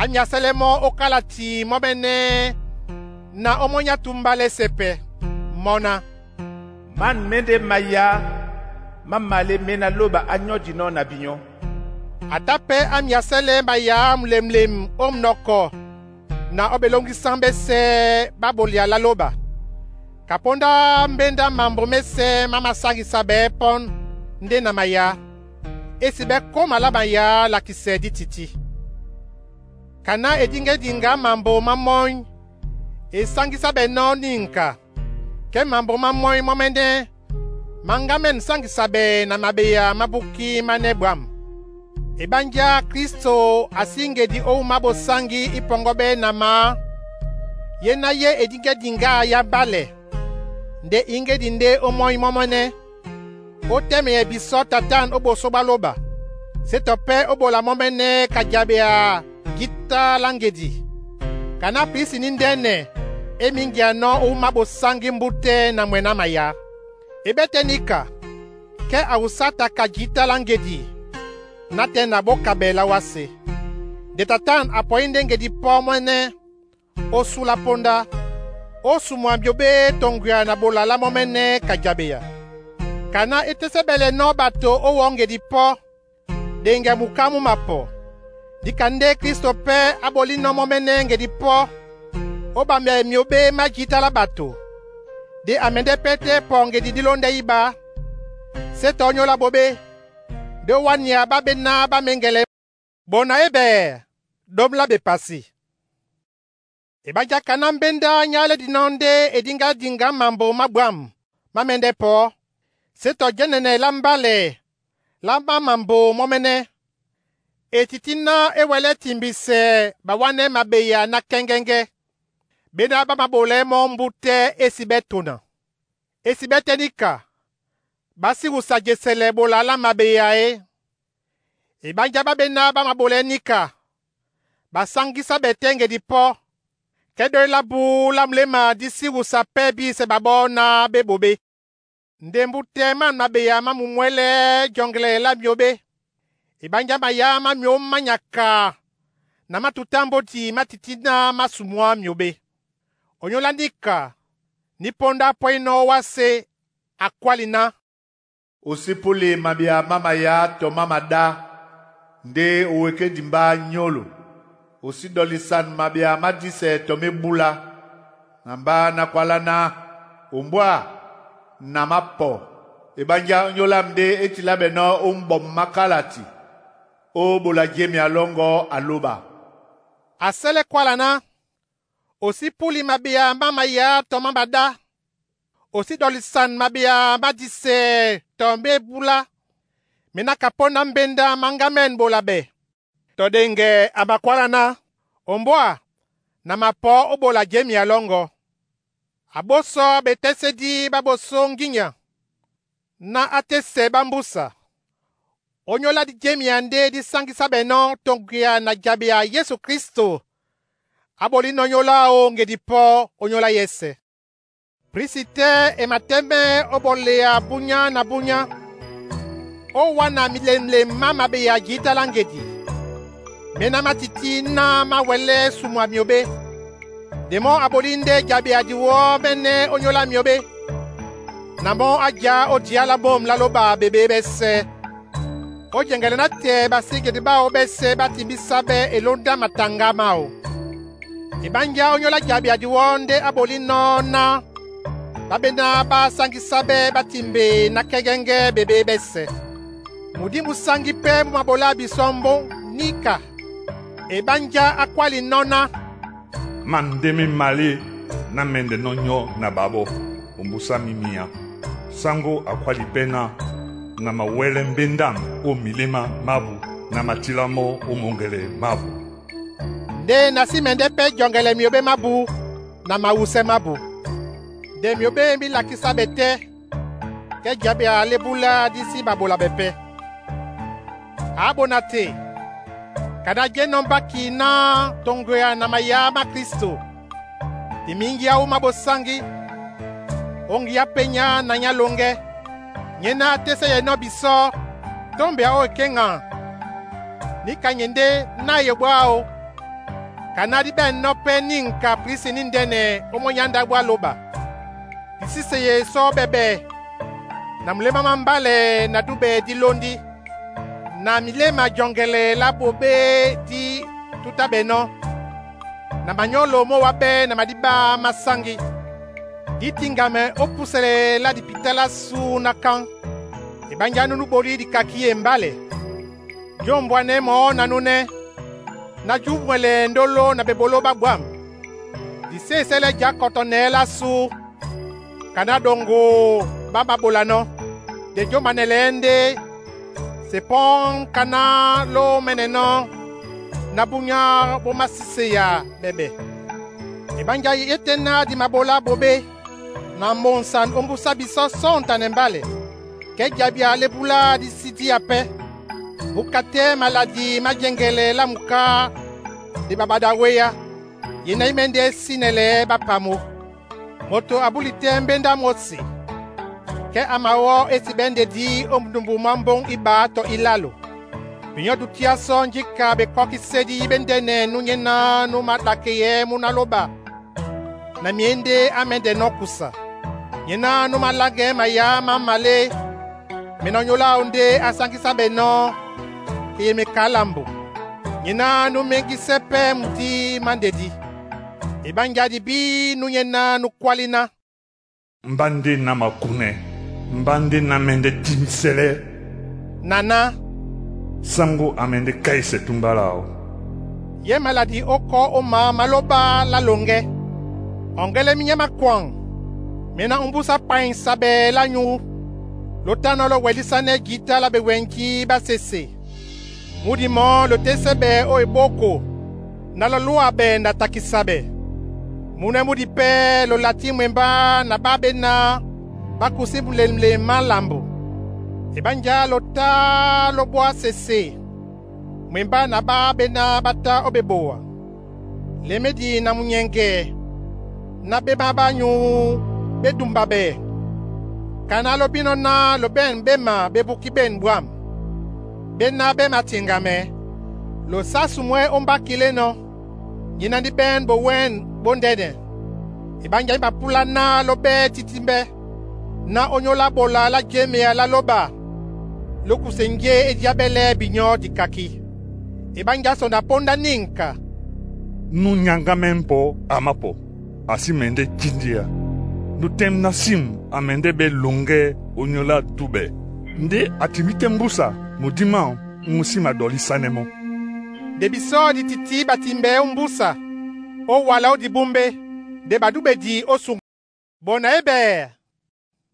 á myasɛ́lɛ́ mɔ́ ó kálati mɔ́mɛ́nɛ́ na ó mɔ́ nyá túmbá lɛ́sɛ̄ pɛ́. Mɔ́ ná, Man mɛ́ ndé mayá má malé méná lóɓa á nyɔ́dinɔ́ na binyɔ́. A tá pɛ́ á myasɛ́lɛ́ mayá mulemulem ó munɔkɔ na ó ɓelóŋgisán ɓɛ́sɛ̄ ɓá ɓolia lá lóɓa. Ka póndá mbéndá mambo mɛ́sɛ̄ má masáŋgisa ɓɛɛ́ pɔ́n ndé na mayá, é sí ɓɛ́ kóma lá mayá lakisɛ dí tití. Ka ná edíŋgɛ́diŋgá mambo má mɔ́ny, e sáŋgísá ɓɛ́ nɔ́ nínka, kɛ́ mambo má mɔ́ny mɔ́mɛ́nɛ́ ma ŋgá mɛ̂n sáŋgisa ɓɛɛ na mabeya mábúkí mánɛ́ ɓwǎm̀. Eɓánjá Kristo a sí ŋgedi ó wúma bosáŋgí í pɔŋgɔ́ ɓɛ́ na mǎ, yé ná yé edíŋgɛ́diŋgá yá mbálɛ, Nde íŋgedi ndé ómɔ́ny mɔ́mɔ́nɛ́, ó tɛ́mɛyɛ bisɔ́ Tatan ó ɓosó ɓá lóba. Sé tɔ pɛ́ ó ɓola mɔ́mɛ́nɛ́ ka jaɓea jǐta lá ŋgedi, ka ná prisi ní ndɛ́nɛ e míŋgianɔ́ ó wúma ɓosáŋgí mbútɛ́ na mwɛ ná mayá. E ɓɛ́ tɛ́ níka, kɛ a wusá ta ka jǐta lá ŋgedi nátɛ́ na ɓó kabɛ lá wásē. Nde Tatan a pɔí ndé ŋgedi pɔ́ mɔ́nɛ́ ó súla póndá, ó sumwa myǒ ɓé toŋgoya na ɓola lá mɔ́mɛ́nɛ́ ka jaɓeya. Ka ná é tɛ́ sɛ́ ɓɛlɛnɔ́ ɓato ó wɔ̌ ŋgedi pɔ́, ɗeŋgɛ muká mú mapɔ. Níka ndé Kristo pɛ́ á ɓolínɔ́ mɔ́mɛ́nɛ́ ŋgedi pɔ́ ó ɓambɛ myǒ ɓé má jǐta lá ɓato. Nde a mɛndɛ́ pɛ́ tɛ́ pɔ ŋgedi dí lóndɛ́ íɓá, sé tɔ ónyólá ɓoɓé, ndé ó wánea ɓá ɓé náh ɓá meŋgɛlɛ ɓona ébɛɛ ɗóm lá ɓepasi. Eɓánjá kaná mbéndá nyálɛ́ dinɔ́ ndé e díŋgá diŋgá mambo má ɓwǎm̀ má mɛ́ndɛ́ pɔ́. Sé tɔ jɛ́nɛnɛ lá mbálɛ lá má mambo mɔ́mɛ́nɛ́. E tití ná é wɛlɛ́ timbisɛ ɓawánɛ́ mabeya ná kɛ́ŋgɛ́ŋgɛ́, ɓéná ɓá maɓolɛɛ́ mɔ́ mbútɛ́ é sí ɓɛ́ tona. E sí ɓɛ́ tɛ́ níka, ɓá sí wusa jesɛlɛ ɓola lá mabeya é. Eɓánjá ɓá ɓéná ɓá maɓolɛɛ́ níka, ɓasáŋgísá ɓɛ tɛ́ ŋgedi pɔ́, kɛ ɗói lá buu lá muléma dí sí wusa pɛ́ bísɛ ɓaɓɔ́ náh ɓé ɓoɓé. Nde mbútɛ́ man mabeya má mumwɛ́lɛ́ jɔŋgɛlɛ lá myǒ ɓé. Eɓánjá mayá má myǒ má nyaka na má tutá mbódi má tití náh má sumwá myǒ ɓé. Onyólá níka ní póndá pɔ́inɔ́ ó wásē a kwáli ná, O sí púli mabeya má mayá tɔ má maɗá ndé o weké dimbá nyólo. O sí ɗɔlisan mabeya má dísɛ tɔ m'ébúla. Na mbá ná kwálá ná, ‘Ombwá, na mápɔ!’ Eɓánjá ónyólá ndé é tiláɓɛnɔ́ ó mbɔm má kálati, ó ɓola jemea lɔ́ŋgɔ́ a lóba. A sɛ́lɛ́ kwála ná, o sí púli mabeya má mayá tɔ má maɗá. O sí ɗɔlisan mabeya má dísɛ tɔ m'ébúla. Mená ka póndá mbéndá má ŋgámɛ́n ɓola ɓɛ. Tɔ ɗeŋgɛ a makwála ná, ‘Ombwá, na mapɔ̌ ó ɓola jemea lɔ́ŋgɔ́.’ A ɓósɔ́ ɓetɛ́sédi ɓá ɓosó ŋgínya, ná á tɛ́sɛ ɓá mbúsa. Ónyólá dí jemea ndé dí sáŋgísá ɓɛnɔ́ toŋgoya na jaɓea Yesu Kristo á ɓolínɔ́ nyólo áō ŋgedi pɔ́ ónyólá yɛ́sɛ̄. Prisi tɛ́ e matɛ́mɛ́ ó ɓoleya búnyá na búnyá, ó wána milemlem má mabeya jǐta lá ŋgedi, méná má tití náh má wɛlɛ́ sumwa myǒ ɓé. Nde mɔ́ a ɓolí ndé jaɓea diwɔ́ mɛ́nɛ́ ónyólá myǒ ɓé, na mɔ́ á jǎ ó diyá lá môm lá lóba ɓeɓé ɓɛ́sɛ̄. Ó jɛŋgɛlɛ nátɛɛ ɓasíŋgedi ɓáō ɓɛ́sɛ̄ ɓá timbísá ɓɛ́ elóndá mataŋgá máō. Eɓánjá ónyólá jaɓea diwɔ́ ndé á ɓolínɔ́ náh ɓá ɓéná ɓá sáŋgísá ɓɛ́ ɓá timbe ná kɛ́ŋgɛ́ŋgɛ́ ɓeɓé ɓɛ́sɛ̄. Mudí mú sáŋgí pɛ́ mú maɓolá bisɔ́ mbóŋ níka. Eɓánjá á kwáli nɔ́ ná, Man ndé mé malé ná mɛndɛ́nɔ́ nyɔ́ na ɓaɓɔ́, ombusá mímíá. Sáŋgó a kwáli pɛ́ ná, na mawɛ́lɛ́ mbéndam ó miléma mábū na matilá mɔ́ ó mɔŋgɛlɛ mábū. Nde na sí mɛndɛ́ pɛ́ jɔŋgɛlɛ myǒ ɓé mábū na mawusɛ mábū. Nde myǒ ɓé mí lakísá ɓɛ tɛ́, kɛ jaɓea lá ebúlá dí sí ɓaɓola ɓɛ pɛ́. Á ɓona te, ka ná jɛ́nɔ́ mbáki náh toŋgoya na mayá má Kristo, di míŋgíá ó wúma ɓosáŋgí, ó ŋgiyá pényá na nyá lóŋgɛ́. Nyéná á tɛ́sɛyɛnɔ́ bisɔ́ tɔ́mbɛ́ ó ekéŋa, níka nye ndé ná eyobó áō, ka ná dí ɓɛ̂nnɔ́ pɛ́ nîŋka prisi níndɛ́nɛ ó mɔ́ nyá ndáɓo á lóba. Di sí seye sɔ́ ɓɛɓɛ na muléma má mbálɛ na dúɓɛ dí lóndí, na miléma jɔŋgɛlɛ lá ɓoɓé dí tútá ɓɛnɔ́, na manyɔ́lo mówá ɓɛ́ na madíɓá má sáŋgí. Dí tiŋgamɛ ó púsɛlɛ lá dipitá lásû ná káŋ. Eɓánjá nú núɓolí dikaki e mbálɛ. Jɔ́mbwanɛ́ mɔɔ́ na núnɛ́, ná júmwɛlɛ ndóló na ɓeɓoló ɓá ɓwǎm̀. Di sésɛ́lɛ́ já kɔtɔ nɛɛ́ lásû, ka ná ɗoŋgo ɓá maɓolanɔ́. Nde jɔ́mbanɛlɛɛ́ ndé sepɔ́ŋ kaná lómɛ́nɛnɔ́ ná búnyá bó másíseya ɓɛɓɛ. Eɓánjá ye tɛ́ ná di maɓolá ɓoɓé, Na mbonsan ómbúsá bisɔ sɔntanɛ mbálɛ, kɛ jabia lé búlá dí sí díá pɛ́. Búka tɛ́ maladi má jɛŋgɛlɛ lá muká nde ɓaɓada wéá, ye ná í mɛ́ndɛ́ sínɛlɛɛ́ ɓá pamó. Moto a búli tɛ́ mbéndá mósi, kɛ a mawɔ́ e si ɓɛ́ ndedí ó mundumbu mwá mbóŋ íɓá tɔ ílálo. Binyɔ́ dutíá sɔ́ njíka bekɔ́kísédí ɓé ndɛ́nɛ nú nyéná nú maɗakeyɛɛ́ mú ná lóɓa na myěndé á mɛ́ndɛnɔ́ kusa. Nyéná nú maláŋgɛɛ́ mayá má malé mɛ́ ná ónyólá áō ndé á sáŋgísábɛnɔ́ ke ye mekalambo. Nyéná nú méŋgísɛ́ pɛ́ mudí má ndedí. Eɓánjá dibí nú nyéná nú kwálí ná, Mba ndé na makunɛ, mba ndé na mɛndɛ́ timisɛlɛ, na ná sango a mɛndɛ́ káisɛ túmbá láō. Ye maladi ó kɔ́ ó mǎ má lóɓa lá loŋgɛ́. Ɔŋgɛ́lɛ́ mínyá má kwaŋ mɛ́ ná ómbúsá paínsabɛ lá nyú lótánɔ́ lówɛlísánɛ́ jǐta lá bewɛnjí ɓá sese. Múdi mɔ́ lotésɛ́ ɓɛɛ ó eɓóko ná lɔ́lwâɓɛ na takisabɛ. Múnɛ múdi pɛ́ lolatí mwembá na ɓá ɓéná ɓá kusí mulemlem má lambo. Eɓánjá lotá lóbwá sese mwembá na ɓá ɓéná ɓá tá ó ɓeboa. Lemédi na munyɛŋgɛ ná ɓéma ɓá nyǔ ɓé dumbabɛ kaná lóbínɔ́ ná loɓɛ̂n ɓéma ɓé búkí ɓên ɓwǎm. Ɓéná ɓé matiŋgamɛ, losá sumwɛ́ ó mbákilénɔ̄, nyéná ndí ɓɛ́n bowɛ́n bóndɛ́nɛ. Eɓánjá ní mapúlá ná lóɓɛ́ títímbɛ́ ná ónyólá ɓola lá jémea lá lóɓa lókuse njé é diáɓɛ́lɛ́ binyɔ́ dikaki. Eɓánjá sɔndɔ a póndá nîŋka. Nú nyaŋgámɛ́ ḿpɔ a mápɔ, a sí mɛndɛ́ tíndía. Nú tɛ́m ná Sim a mɛndɛ́ ɓɛ́ loŋgɛ́ ónyólá dúɓɛ. Ndé a timí tɛ́ mbúsa mudí máō mú sí madɔlísánɛ́ mɔ́. Nde bisɔ́ di tití ɓatimbɛɛ́ ómbúsa ó wala ó dibúmbé, nde ɓadúɓedi ó suŋ. Bo na Ebɛɛ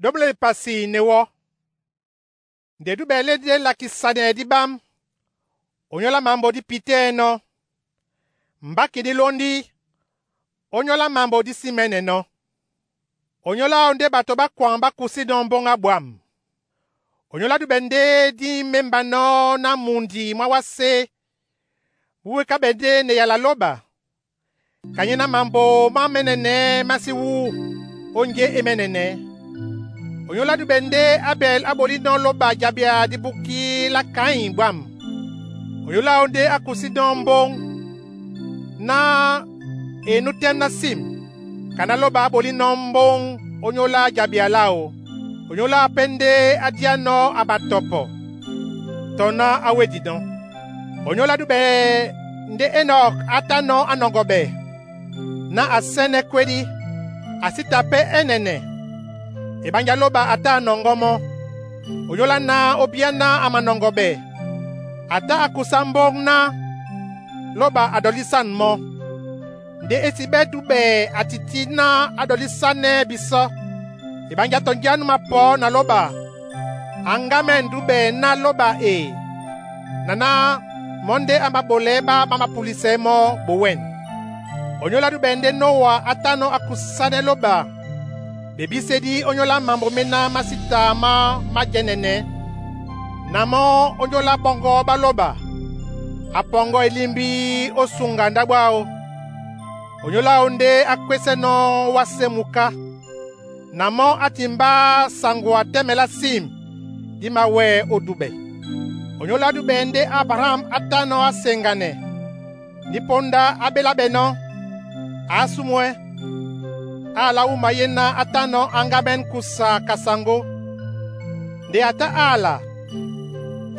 ɗóɓolɛ́ bepasi ne wɔ́. Nde dúɓɛɛ lé dé lakisanɛ dí ɓám, ónyólá mambo dí pitɛ́ɛ́nɔ́. Mbáki dí lóndí, ónyólá mambo dí sí mɛ́nɛnɔ́. Onyólá áō ndé ɓato ɓá kwaŋ ɓá kusínɔ́ mbóŋ á ɓwǎm̀. Onyólá dúɓɛ ndé dí mémbanɔ́ ná mundi mwá wásé mú wékáɓɛ́ ndé na eyala lóɓa, ka nyéná mambo má mɛ́nɛnɛ́ má sí wú ó njé e mɛ́nɛnɛ́. Onyólá dúɓɛ ndé Abɛl á ɓolínɔ́ lóɓa jabia dí búkí lá Kaín ɓwǎm̀. Onyólá áō ndé á kusínɔ́ mbóŋ ná e nú tɛ́m ná Sim, kaná lóɓa á ɓolínɔ́ mbóŋ ónyólá jabia láō. Onyólá pɛ́ ndé á díánɔ́ a matɔpɔ tɔ ná á wédinɔ́. Onyólá dúɓɛ ndé Enɔk á tánɔ́ á nɔŋgɔɓɛ ná a sɛ́nɛ́ kwédí, a sí ta pɛ́ ɛ́nɛnɛ. Eɓánjá lóɓa a tá a nɔŋgɔ́ mɔ́. Onyólá ná ó bíá ná a manɔŋgɔɓɛ, a tá a kusá mbóŋ ná lóɓa a dɔlísân mɔ́. Ndé é sí ɓɛ́ dúɓɛ a tití ná á dɔlísánɛ́ bisɔ́. Eɓánjá tɔnjá nú mapɔ̌ na lóɓa, aŋgámɛ́n dúɓɛ ná lóɓa e, na ná mɔ́ ndé a maɓolɛɛ́ ɓá ɓá mapulisɛɛ́ mɔ́ bowɛ̂n. Onyólá dúɓɛ ndé Nóa á tánɔ́ á kusánɛ́ lóɓa bebísédí ónyólá mambo méná má sí ta má májɛ́nɛnɛ́. Na mɔ́ ónyólá ɓɔŋgɔ ɓá lóɓa, a pɔŋgɔ elimbi ó suŋga ndáɓo áō. Onyólá áō ndé á kwésɛ́nɔ́ wásē muká, na mɔ́ á timbá saŋgwa tɛ́mɛ lá Sim dí mawɛ́ ó dúɓɛ. Onyólá dúɓɛ ndé Abraham á tánɔ́ á seŋganɛ ní póndá á ɓéláɓɛnɔ́, á súmwɛ́, á alá wúma yé ná á tánɔ́ áŋgámɛ́n kusa ka saŋgó. Nde a tá ála,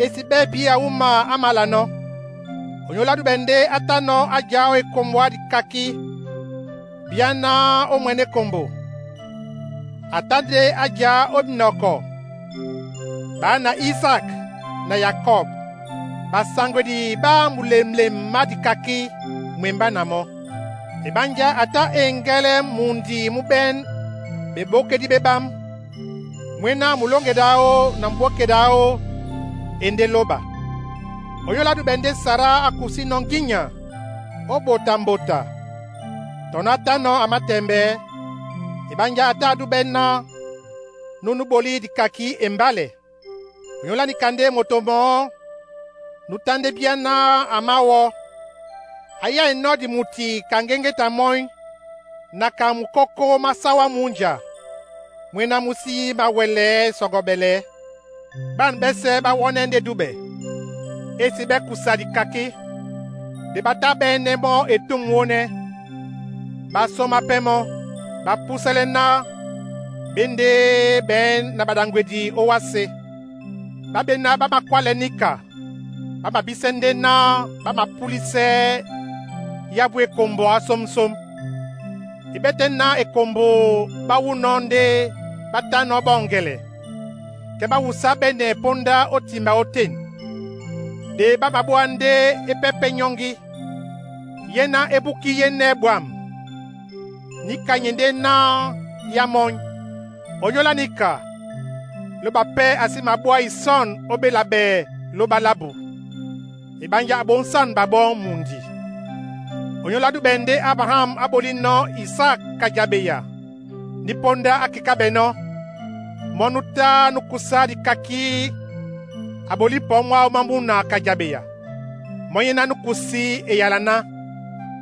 e sí ɓɛ́ bíya wúma á mālanɔ́. Onyólá dúɓɛ ndé á tánɔ́ á já ó ekombo á dikakí, bíá ná ó mwɛ̌n ékombo. A tá ndé á já ó binɔkɔ, ɓána Isak na Yakɔb, ɓasaŋgwedi ɓá mulemlem má dikakí mwembá na mɔ́. Eɓánjá a tá eŋgɛ́lɛ́ mundi mú ɓɛ́n ɓebókédí ɓé ɓám, mwéná mulóŋge ɗáō na mubóke ɗáō e ndé lóɓa. Onyólá dúɓɛ ndé Sara á kusínɔ́ ŋgínya ó ɓota mbota, tɔ ná á tánɔ́ a mátɛmbɛɛ́. Ebanjá a tá a dúbɛ́ náh nú núbɔlí dikaki embálɛ. Onyólá nika ndé moto mɔɔ́ nú tá ndé bíá náh a máwɔ́, a yáenɔ́ dimuti ka ŋgéŋgéta mɔ́í na ka mukókó má sáwá múnja mwé ná mú sí māwɛlɛɛ́ sɔŋgɔɓɛlɛɛ́. Ɓân ɓɛ́sɛ̄ ɓá wɔ́nɛ́ ndé dúɓɛ, e sí ɓɛ́ kusa dikakí, nde ɓá tá ɓɛ́nɛ́ mɔ́ etûm wónɛ́. Ɓá sɔ́ mápɛ́ mɔ́, ɓá púsɛ́lɛ́ náh ɓé ndé ɓɛ̌n na ɓaɗaŋgwedi ó wásē. Ɓá ɓé ná ɓá makwálɛ̄ níka, ɓá mabísɛ́ ndé náh ɓá mapúlísɛ́ yábú ekombo ásómsóm. E ɓɛ́ tɛ́ ná ekombo ɓá wúnɔ́ ndé ɓá tánɔ́ ɓɔ̂ŋgɛlɛ, kɛ ɓá wusá ɓɛ́nɛ póndá ó timba ótên. Nde ɓá maɓóa ndé é pɛ́pɛ́ nyɔ́ŋgí, yé ná é búkí yénɛ́ ɓwǎm̀. Níka nyɛ ndé náh yá mɔ́ny. Onyólá níka, lóba pɛ́ a sí mabóá isɔ̂n ó ɓéla ɓɛɛ lóba lábu. Eɓánjá a ɓosán ɓaɓɔ́ mundi. Onyólá dúɓɛ ndé Abraham á ɓolínɔ́ Isak ka jabeya ní póndá á kekáɓɛnɔ́, mɔ́ nú tá nú kusá dikakí a ɓolí pɔɔ́ mwáō mwá múna ka jabeya. Mɔ́ nyé ná nú kusí eyala ná,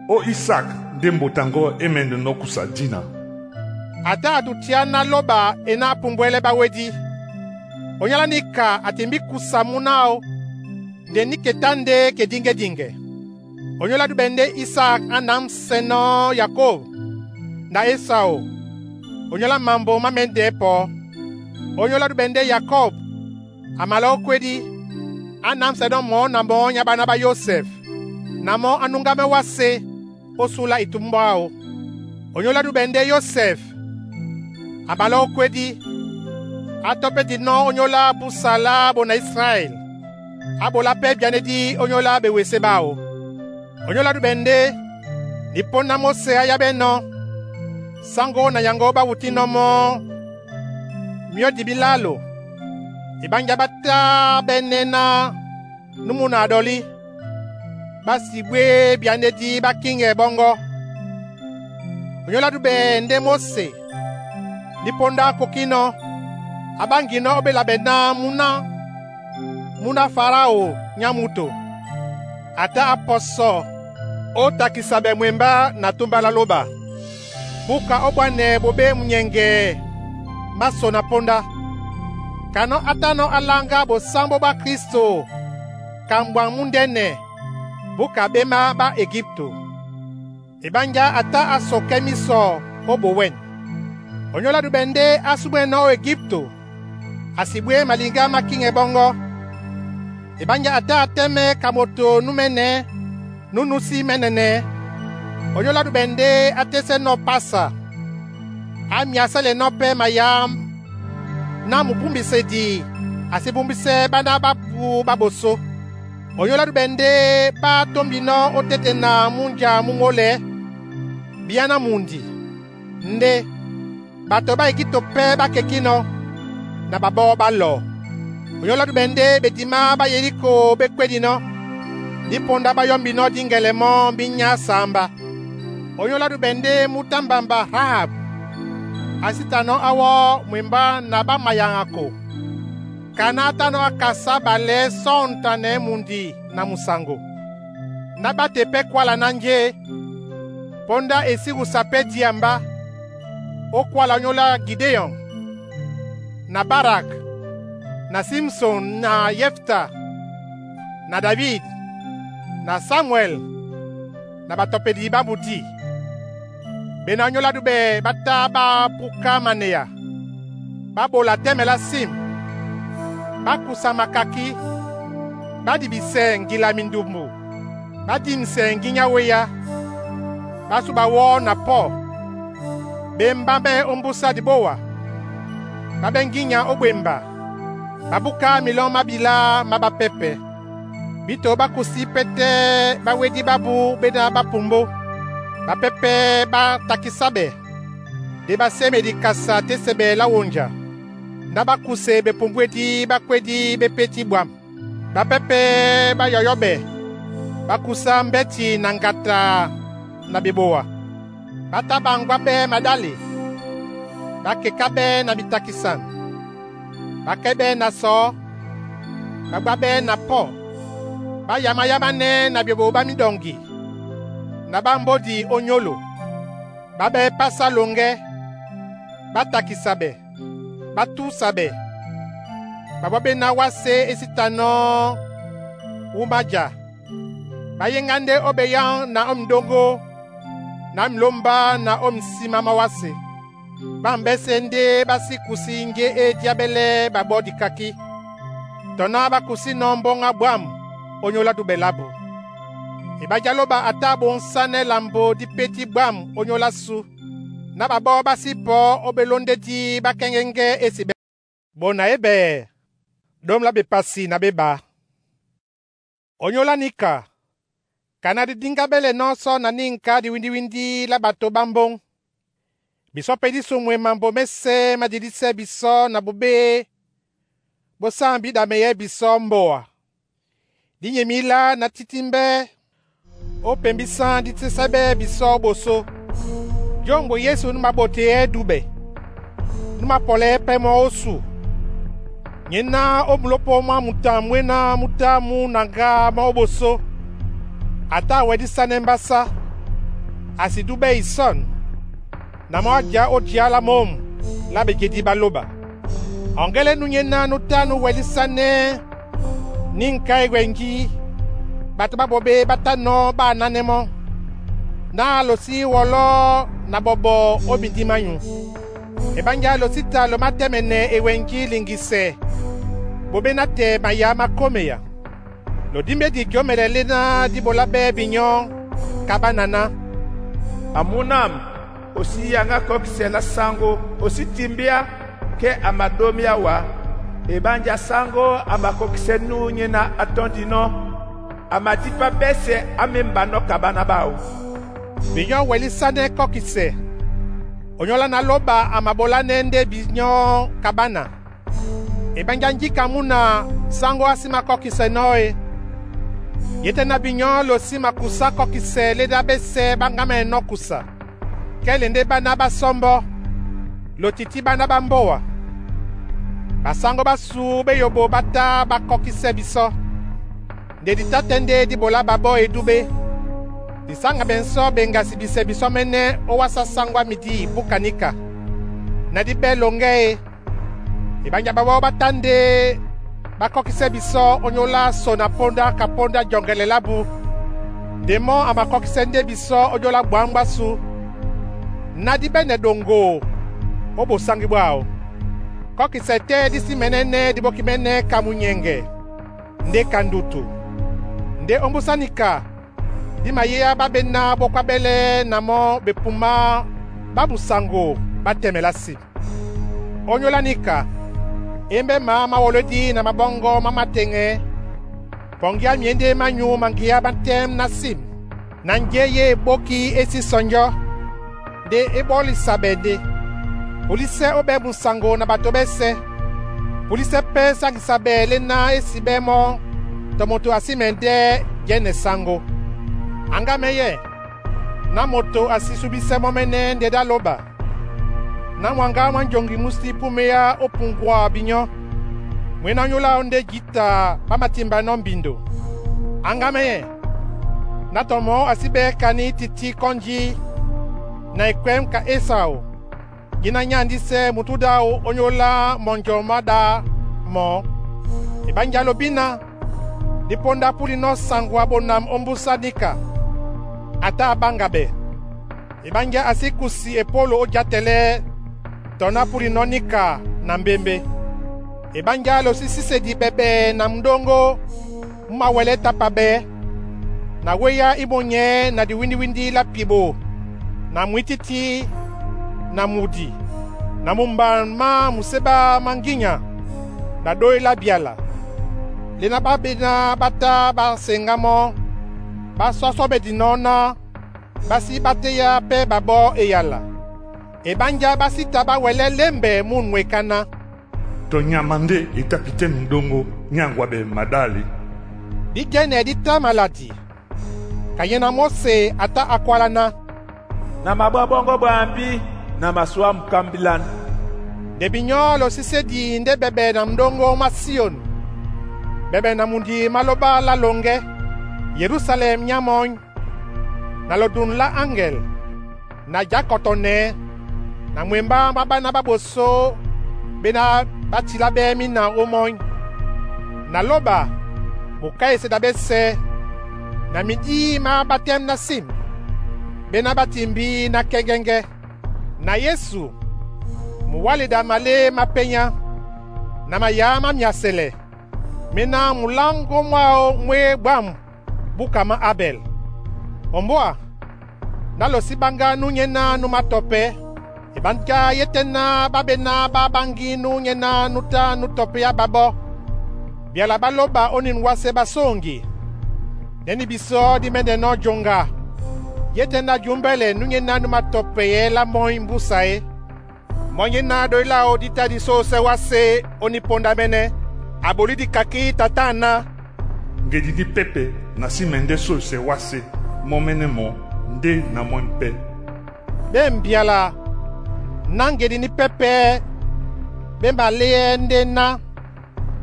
O Isak ndé mbotangɔ́ e mɛndɛnɔ́ kusa dina. A tá a dutiá ná lóba e ná á pumbwɛ́lɛ́ ɓá wédí. Onyólá níka a timbí kusa múna áō nde níke tá ndé kedíŋgɛdiŋgɛ. Onyólá dúɓɛ ndé Isak á námsɛnɔ́ Yakob na Esau onyólá mambo má mɛndɛɛ́ pɔɔ́. Onyólá dúɓɛ ndé Yakɔb a mala ókwédí, á námsɛnɔ́ mɔɔ́ na mɔɔ́ nyá ɓána ɓá Yosɛf na mɔ́ á núŋgámɛ́ wásē ó súla etumbɔ áō. Onyólá dúɓɛ ndé Yosɛf a mala ókwédí, á tɔ́pɛ́dinɔ́ ónyólá búsa lá ɓona Ísraɛl, á ɓolá pɛ́ byanédí ónyólá ɓewesé ɓáō. Onyólá dúɓɛ ndé nipóndá Móse á yábɛ́nɔ́, sáŋgó na nyaŋgó ɓá wutínɔ́ mɔ́ myɔ́ di mílálo. Eɓánjá ɓá tá ɓɛ́nɛ́ ná nú múna a ɗɔlí, ɓá si ɓwé byanédí ɓá kíŋgɛ ɓɔ́ŋgɔ́. Onyólá dúɓɛ ndé Móse ní póndá á kokínɔ́, a ɓáŋginɔ́ ó ɓélabɛ ná múna Farao nyá múto. A tá á pɔsɔ ó takisa ɓɛ mwembá na túmbá lá lóba, búka ó bwánɛ ɓoɓé munyɛŋgɛ má so na póndá. Kanɔ́ á tánɔ́ á láŋgá bosámbó ɓá Kristo ka mbwaŋ múndɛ́nɛ búka ɓémá ɓá Ejipto. Eɓánjá a tá á sɔkɛ́ mísɔ ó bowɛ̂n. Onyólá dúɓɛ ndé á súmwɛ́nɔ́ ó Ejipto, a si ɓwé maliŋgá má kíŋgɛ ɓɔ́ŋgɔ́. Eɓánjá a tá a tɛ́mɛ́ ka moto nú mɛ́nɛ̌ nú núsí mɛ́nɛnɛ̄. Onyólá dúɓɛ ndé á tésɛ́nɔ́ pasa, á myasɛ́lɛnɔ́ pɛ́ mayá ná mubúmbisedi a sí búmbísɛ́ ɓána ɓábu ɓá ɓosó. Onyólá dúɓɛ ndé ɓá tómbinɔ́ ó tétena múnja mú ŋólɛɛ́ bíá ná mundi, ndé ɓato ɓá Ejipto pɛ́ ɓá kekínɔ́, na ɓaɓɔ́ ɓá lɔ. Onyólá dúɓɛ ndé ɓedimá ɓá Yeriko ɓé kwédinɔ́, ní póndá ɓá yɔ́mbinɔ́ díŋgɛlɛ mɔ́ mí nyá samba. Onyólá dúɓɛ ndé múta mbamba Rahab a sí tanɔ́ áwɔ́ mwembá na ɓá mayaŋako, ka ná á tánɔ́ á kasá ɓalɛɛ́ sɔ̂ŋ tanɛɛ́ mundi na musaŋgo, ná ɓá te pɛ́ kwála ná njé. Póndá e sí wusa pɛ́ diambá ó kwála ónyólá Gidéɔn na Barak na Simson na Yɛfta na David na Samwɛl na ɓatɔpedi ɓá mudí. Bena onyólá dúɓɛ ɓá tá ɓá púká maneya, ɓá ɓola tɛ́mɛ lá sim, ɓá kusa makakí, ɓá dibisɛ ŋgila mindumbu, ɓá dimsɛ ŋgínya wéá, ɓá súɓa wɔ́ na pɔ́, ɓé mbámɛ́ ó mbúsá diɓóa, ɓá ɓɛ́ ŋgínya ó ɓwemba, ɓá búká milɔ́ má ɓilá má ɓápɛ́pɛ̄. Bíto ɓá kusí pɛ́tɛ́ ɓá wédí ɓábú ɓéná ɓá pumbó. Ɓapɛ́pɛ́ ɓá takisá ɓɛ, ndé ɓá séme dikasa tésɛ ɓɛ lá wonja, ná ɓá kuse ɓepumbwédí ɓá kwédí ɓé pétí ɓwǎm̀. Ɓapɛ́pɛ́ ɓá yɔyɔ́ ɓɛ, ɓá kusá mbɛ́ti na ŋgata na ɓeboa. Ɓá tá ɓaŋgwá ɓɛ́ maɗále, Ɓá keká ɓɛ́ na bitakisan, ɓá kɛ́ ɓɛ́ na sɔɔ́, ɓá gbá ɓɛ́ na pɔ́. Ɓá yamáyámánɛ́ na ɓeɓo ɓá míɗɔŋgi na ɓá mbódi ó nyólo. Ɓá ɓɛ́ pásá loŋgɛ́, ɓá takisa ɓɛ, ɓá túsa ɓɛ. Ɓaɓɔ́ ɓé ná wásē é sí tanɔ́ wúma ja. Ɓá yéŋgá ndé ó beyáŋ na ó miɗóŋgó na ó milómbá na ó misímá má wásē. Ɓá mbɛ́sɛ̄ ndé ɓá sí kusí njé e díáɓɛ́lɛ́ ɓaɓɔ́ dikakí, tɔ ná ɓá kusí nɔ́ mbóŋá bwâm ónyólá dúɓɛ lábu. E ɓá já lóba a tá a ɓoŋsánɛ́ lambo dípétí bwâm ónyólá sú, ná ɓaɓɔ́ ɓá sí pɔ̌ ó ɓelóndédí ɓá kɛ́ŋgɛ́ŋgɛ́ e si ɓɛ. Bona e bɛɛ ɗóm lá bepasi na béɓá. Ónyólá níka, ka na di dinga bɛlɛ nɔ́ sɔ na níŋga diwindíwindí lá ɓato ɓá mbóŋ. Bisɔ pɛ́ di sumwe mambo mɛ́sɛ̄ má didísɛ bisɔ na bobé bo sambi ɗameyɛ́ bisɔ mboa. Di nyemílá na títímbɛ́ ó pembisan di tɛ́sɛ́ ɓɛ́ bisɔ ɓosó. Jɔ́ŋgbo Yesu nú maɓoteyɛ́ dúɓɛ, nú mapɔlɛ́ pɛ́ mɔ́ ó su. Nyé ná ó mulópo mwá muta mwéná mú tá mú naŋgá mɔ́ ó ɓosó. A tá a wɛ dísánɛ́ mbásá, a si dúɓɛ́ isɔ̂n, na mɔ́ á jiá ó jǐá lá môm lá bejedí ɓá lóba. Ɔŋgɛ́lɛ́ nú nyéná nú tá nú wɛ dísánɛ́ níŋga ewɛnjí, ɓato ɓá ɓoɓé ɓá tá nɔ́ ɓá anánɛ́ mɔ́. Ná lo sí wɔlɔ́ na ɓɔɓɔ ó mindi mányu. E ɓánjá lo sí ta lo mátɛ́mɛnɛ ewɛnjí liŋgisɛ, ɓoɓé ná tɛ mayá má kómeya. Lo dímbédi jǒmɛlɛ léná dí ɓolá ɓɛ́ binyɔ́ ka ɓá naná. Amunam o sí yaŋgá kɔkisɛ lá saŋgó o sí timbíá kɛ́ a madómíá wa. E ɓánjá saŋgó a makɔkisɛ nú nyéná á tɔ́ndi nɔ́. A madípá ɓɛ́sɛ á mémbanɔ́ ka ɓána ɓáō. Binyɔ́ wɛ lísánɛ́ kɔkisɛ, onyólá na lóba a maɓolánɛ́ ndé binyɔ́ ka ɓána. E ɓánjá njíka múna saŋgó á sí makɔ́kisɛ nɔ́ e. Ye tɛ́ na binyɔ́ lo sí makusá kɔkisɛ lé dá ɓɛ́sɛ̄ ɓá ŋgámɛ́nɔ́ kusa. Kɛ́lɛ ndé ɓána ɓá sɔ́mbɔ́, lo tití ɓána ɓá mbóa. Basaŋgó ɓá su ɓé yobo ɓá tá ɓá kɔ́kísɛ́ bisɔ́. Nde di tá tɛ́ ndé di ɓolá ɓaɓɔ́ edúɓɛ́. Di sáŋga ɓɛnsɔ́ ɓeŋgasi bisɛ bisɔ́ mɛ́nɛ́ ó wásá sáŋgó á midi búka níka. Na di ɓɛ́ loŋgɛ́ e. E ɓánjá ɓaɓɔ́ ɓá tá ndé ɓá kɔ́kísɛ́ bisɔ́ ónyólá so na póndá ka póndá jɔŋgɛlɛ lábu. Nde mɔ́ a makɔ́kísɛ́ ndé bisɔ́ ónyólá bwǎm̀ bwá sú. Na di ɓɛ́nɛ ɗoŋgo ó bosáŋgí bwáō. Kɔ́kisɛ tɛ́ dí sí mɛ̌nɛ́nɛ́ dí bóki mɛ́nɛ́ ka munyɛŋgɛ ndé ka ndutu. Ndé ómbúsá nika dí mayéá ɓá ɓéná ɓókwáɓɛ́lɛ́ na mɔ́ bepumá ɓá musaŋgo ɓá tɛmɛ lásim. Ónyólá níka, émbɛ́ mǎ má wɔlódí na mabɔ́ŋgɔ́ má máteŋɛɛ́. Pɔŋgyá myěndé mányu maŋgeá má tɛ́m ná sim. Na njé yé ebóki é sí sɔnjɔ́, ndé é ɓɔ́lisa ɓɛ ndé. Pulísɛ́ ó ɓɛ́ musaŋgo na ɓato ɓɛ́sɛ̄. Pulísɛ́ pɛ́ sáŋgisa ɓɛ léná é sí ɓɛ́ mɔ́ tɔ moto a sí mɛndɛ́ jɛ́nɛ sáŋgó. Aŋgá mɛ́yɛ́, ná moto a sí súbísɛ́ mɔ́ mɛ́nɛ́ ndé dá lóba. Ná mwaŋgá mwá njoŋgi mú sí púmeá ó puŋgwa binyɔ́. Mwéná ónyólá ndé jǐta ɓá matimbanɔ́ mbindo. Aŋgá mɛ́yɛ́, ná tɔ mɔ̌ a sí ɓɛ́ kaní tití kɔ́njí na ekwɛ̌m ka Esau jína nyándísɛ́ mutú dáw ónyólá mɔnjɔ má ɗá mɔ̌. E ɓánjá lobína, dí póndá púli nɔ́ saŋgo a ɓonam ó mbúsá níka, a tá a ɓáŋga ɓɛ. E ɓánjá a sí kusi epólo ó játɛlɛ́ tɔ ná púli nɔ́ níka na mbémbé. E ɓánjá lo sí sísedi ɓɛɓɛ na mudóŋgó mú mawɛlɛ́ tápa ɓɛ́, na wéá í monyɛ̌ na diwíndíwíndí lá piɓo na mwítítí na mudi na mumban má muséɓá má ŋgínya na dói lá byala. Léná ɓá ɓéná ɓá tá ɓá seŋgá mɔ́, ɓá sɔ́sɔ́ ɓɛ́ dinɔ́ ná ɓá sí ɓá téá pɛ́ ɓaɓɔ́ eyala. E ɓánjá ɓá sí ta ɓá wɛlɛ́ lémbɛ mú nwekaná. To nyama nde e tá pitɛ́ mudóŋgó nyáŋgwa ɓɛ madálɛ. Dí jɛ́nɛ dí tá maladi. Ka nyéná Móse a tá a kwálá ná, Na mabwá bɔ́ŋgɔ́ bwambí na maswá mukámbilana. Nde binyɔ lo si sedi nde bɛbɛ na m'dongo mwá Síon, bɛbɛ na mundi má lóba lá longɛ, Yerusalɛm nyá mɔ́ny, na lodun lá aŋgel, na djá kɔtɔnɛɛ́, na mwembá mwá ɓána ɓá ɓosó ɓéná ɓá tiláɓɛ́ mína ó mɔ́ny. Na lóba mu káesɛ ɗaɓɛ́sɛ̄, na midí má ɓá tɛ́m ná sim, ɓéná ɓá timbí ná kɛ́ŋgɛ́ŋgɛ́. Na Yesu, mu wáleda malé má pényá, na mayá má myasɛlɛ, méná muláŋgó mwáō mwé bwâm búka má Abɛl. Ombwá, ná lo sí ɓáŋgá nú nyéná nú matɔpɛ́, ebanjá ye tɛ́ ná ɓá ɓená ɓá ɓáŋgí nú nyéná nú tá nú tɔpɛ́ á ɓaɓɔ́. Byala ɓá lóba ónin wásē ɓá sóŋgi. Nɛ́ ní bisɔ́ dí mɛ́ndɛnɔ́ joŋga, ye tɛ́ ná jumbɛ́lɛ nú nyéná nú matɔpɛyɛ́ lá mɔ́ny mbúsa é. Mɔ́ nyéná dói láō dí tá dí sósɛ́ wásē ónípónda mɛ́nɛ́, a bolí dikakí tata ná. Ngedi ní pɛ́pɛ na sí mɛndɛ́ sósɛ wásē mɔ́ mɛ́nɛ́ mɔ ndé na mɔ́ny pɛ́. Ɓé mbyala ná ŋgedi ní pɛ́pɛ́ ɓé maléɛ́ ndé ná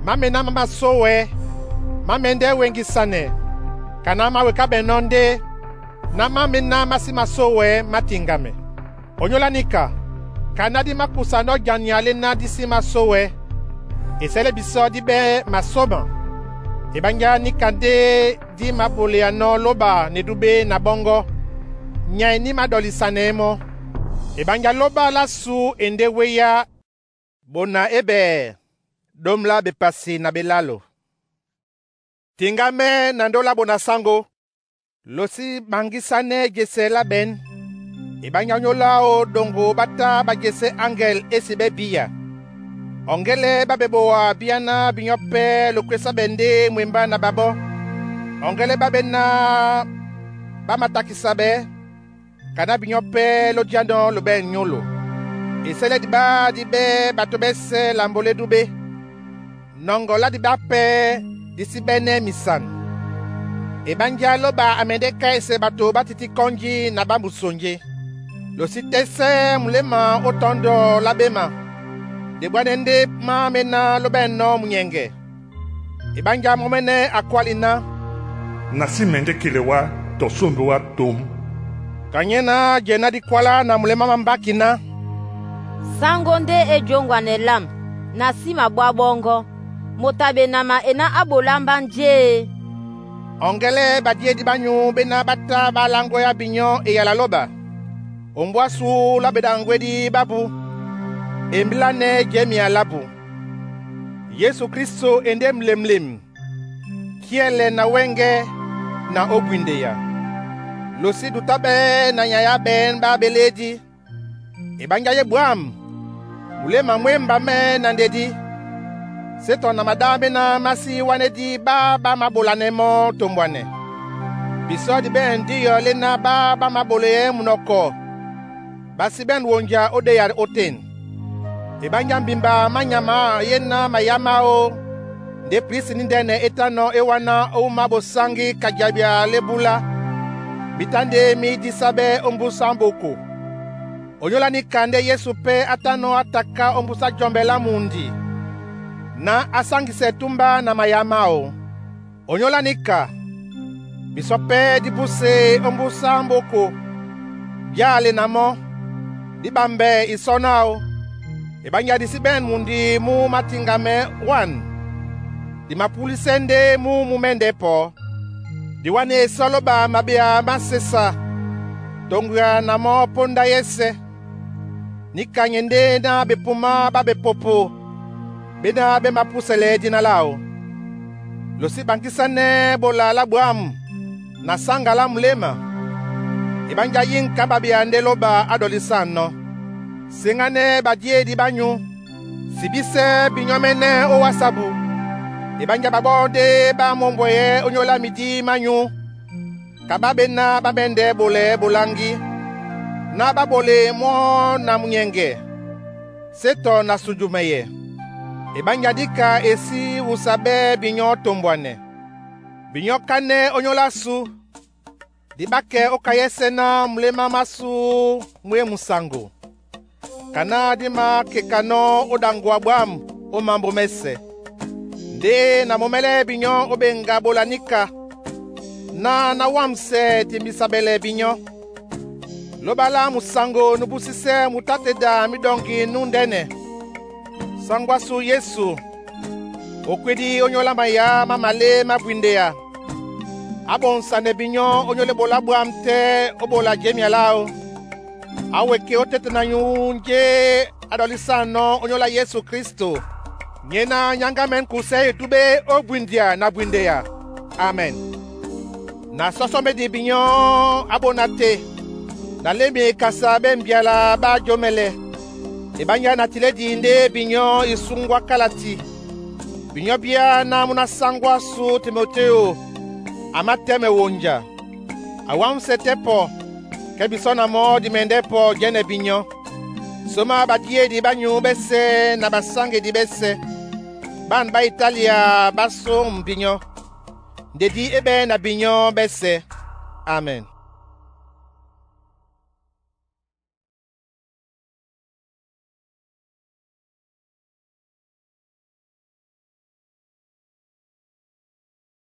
má mená má masówɛɛ́, má mɛndɛ́ weŋgisanɛ, kaná má wekáɓɛnɔ́ ndé ná má mená má sí masówɛɛ́ má tiŋgamɛ. Onyóla níka, kaná dí mákusanɔ́ jania léná dí sí másówɛɛ́. Esɛ́lɛ́ bisɔ́ dí ɓɛ́ masóma. Ebanjá níka ndé dí māɓoleanɔ́ lóba na edúbɛ́ na ɓɔ́ŋgɔ́. Nyay ní māɗɔlisanɛɛ́ mɔ́. Ebanjá lóba lá sú e ndé wéá ɓona é bɛɛ ɗóm lá bepasi na ɓelalo. Tiŋgámɛ́ na ndólo á ɓona sáŋgó. Lo sí ɓaŋgísánɛ́ jesɛ lá ɓɛ̌n. Ebanjá onyólo áō ɗoŋgo ɓá tá ɓá jesɛ́ aŋgel é si ɓɛ́ bíya. Ɔŋgɛ́lɛ́ ɓá ɓeboa bíáná binyɔ́ pɛ́ lokwésá ɓɛ ndé mwembá na ɓaɓɔ́. Ɔŋgɛ́lɛ́ ɓá ɓéná ɓá matakisa ɓɛɛ́, kaná binyɔ́ pɛ́ ló diánɔ́ lobɛ́nɛ nyólo. Esɛ́lɛ́ diɓá dí ɓɛ́ ɓato ɓɛ́sɛ̄ lambo lá edúbɛ́. Nɔŋgɔ lá diɓá pɛ́ dí sí ɓɛ́nɛ́ misan. Ebanjá lóba a mɛndɛ́ káesɛ ɓato ɓá tití kɔ́njí na ɓá musonjé. Lo sí tɛ́sɛ́ muléma ó tɔndɔ lá ɓéma. Nde bwánɛ́ ndé má mená ló ɓɛ̂nnɔ́ munyɛŋgɛ. Ebanjá mɔ́ mɛ́nɛ́ a kwáli ná. Na sí mɛndɛ́ kele wá tɔ sómbe wá tǒm. Ka nyéná jɛ ná dí kwálá na muléma má mbáki ná. Sáŋgó ndé é jǒŋgwanɛ lâm, na sí mabwá ɓɔ́ŋgɔ́. Moto a ɓenama e ná á ɓolá mbánjé e. Ɔŋgɛ́lɛ́ ɓadiédi ɓá nyǔ ɓéná ɓá tá ɓá láŋgwɛ́ á binyɔ́ eyala lóba. Ombwá sú lá ɓeɗaŋgwédí ɓábū, e mbílánɛ́ jɛ́mea lábū. Yesu Kristo e ndé mlemlem, kíɛlɛ na wɛ́ŋgɛ̄ na ó bwindeya. Lo sí dutá ɓɛ́ na nyay á ɓɛ̌n ɓá ɓelédí. Ebanjá ye bwâm, muléma mwé mbamɛ́ na ndedí. Sé tɔ na maɗá méná má sí wánɛ́dí ɓá ɓá māɓolanɛ́ mɔ́ tombwanɛ. Bisɔ́ di ɓɛ̂n díyɔ léná ɓá ɓá māɓolɛɛ́ munɔkɔ, ɓá sí ɓɛ̂n wonja ó ɗéya ótên. Ebanjá mbimba má nyama ye ná mayá máō ndé prisi ní ndɛ́nɛ é tánɔ̄ é wáná ó wúma ɓosáŋgí ka jabia lá ebúlá, mí tá ndé mí dísáɓɛ́ ó mbúsá ámboko. Onyóla níka ndé Yesu pɛ́ á tánɔ̄ á taká ó mbúsá jɔmbɛ lá mundi ná á sáŋgisɛ túmbá na mayá máō. Onyóla níka, bisɔ́ pɛ́ dí búse ó mbúsá ámbóko, byále na mɔ́, dí ɓambɛ isɔ́ náō. Ebanjá di sí ɓɛ̂n mundi mú mátiŋgamɛ́ wân, di mapúlísɛ́ ndé mú mú mɛ́ndɛ́ pɔ̌. Di wánɛ́ esɔ́ lóba maɓea má sesa, toŋgoya na mɔ́ póndá yɛ́sɛ̄. Níka nye ndé ná bepumá ɓá bepopo ɓéná ɓé mapúsɛlɛɛ́ díná láō. Lo sí ɓaŋgísánɛ́ ɓola lá bwâm na sáŋga lá muléma. Ebanjá yíŋka ɓaɓea ndé lóba á ɗɔlísánɔ́. Seŋánɛ́ ɓadiédi ɓá nyǔ, sibísɛ́ binyɔ́ mɛ́nɛ́ ó wásábu. Ebanjá ɓaɓɔ́ ndé ɓá mɔ́mbwɛyɛ́ ónyólá midí má nyǔ, ka ɓá ɓéná ɓá mɛ́ndɛ́ ɓolɛɛ́ ɓoláŋgí, ná ɓá ɓole mɔ́ na munyɛŋgɛ, sé tɔ na sujumɛyɛ. Ebanjá díka e sí wusa ɓɛ́ binyɔ́ tombwanɛ. Binyɔ́ kánɛ́ ónyólá sú, di ɓá kɛ ó kayɛ́sɛ́ ná muléma másū mwé musaŋgo. Ka náh di mākekanɔ́ ó ɗaŋgwa bwâm ó mambo mɛ́sɛ̄. Ndé na momɛlɛ binyɔ́ ó ɓeŋga bola níka náh ná wámsɛ timbisabɛlɛ binyɔ́. Lóba lámu saŋgo nubusísɛ́ mutáte da mídɔŋgi nú ndɛ́nɛ. Saŋgo ásu Yesu, okwídí ónyólá mayá má malé má bwindeya, á ɓonsanɛ binyɔ́ ónyólá ebolá bwâm tɛ́ ó ɓola jemia láō. Á weke ó tete na nyuu njé á ɗɔlísânɔ́ ónyólá Yesu Kristo, nyéná nyáŋgámɛn kusɛ́ e túɓé ó bwindea na bwindeya. Amen. Na sɔ́sɔ́ médi binyɔ́ á ɓona te, na lêmi ekasa ɓé mbyala ɓá jǒmɛlɛ. E ɓányá na tilédi ndé binyɔ́ e súŋgwá kálati. Binyɔ́ bíá ná mú ná sáŋgó ásu Timotéo a mátɛ́mɛ wonja. A wámsɛ tɛ́ pɔ kɛ bisɔ́ na mɔ́ di mɛndɛ́ pɔ jɛ́nɛ binyɔ́. Soma badiyédi ɓá nyuu ɓɛ́sɛ̄ na basáŋgedi ɓɛ́sɛ̄. Ɓân ɓá Italia ɓá sóm binyɔ́. Ndedí é ɓɛɛ́ na binyɔ́ ɓɛ́sɛ̄. Amen.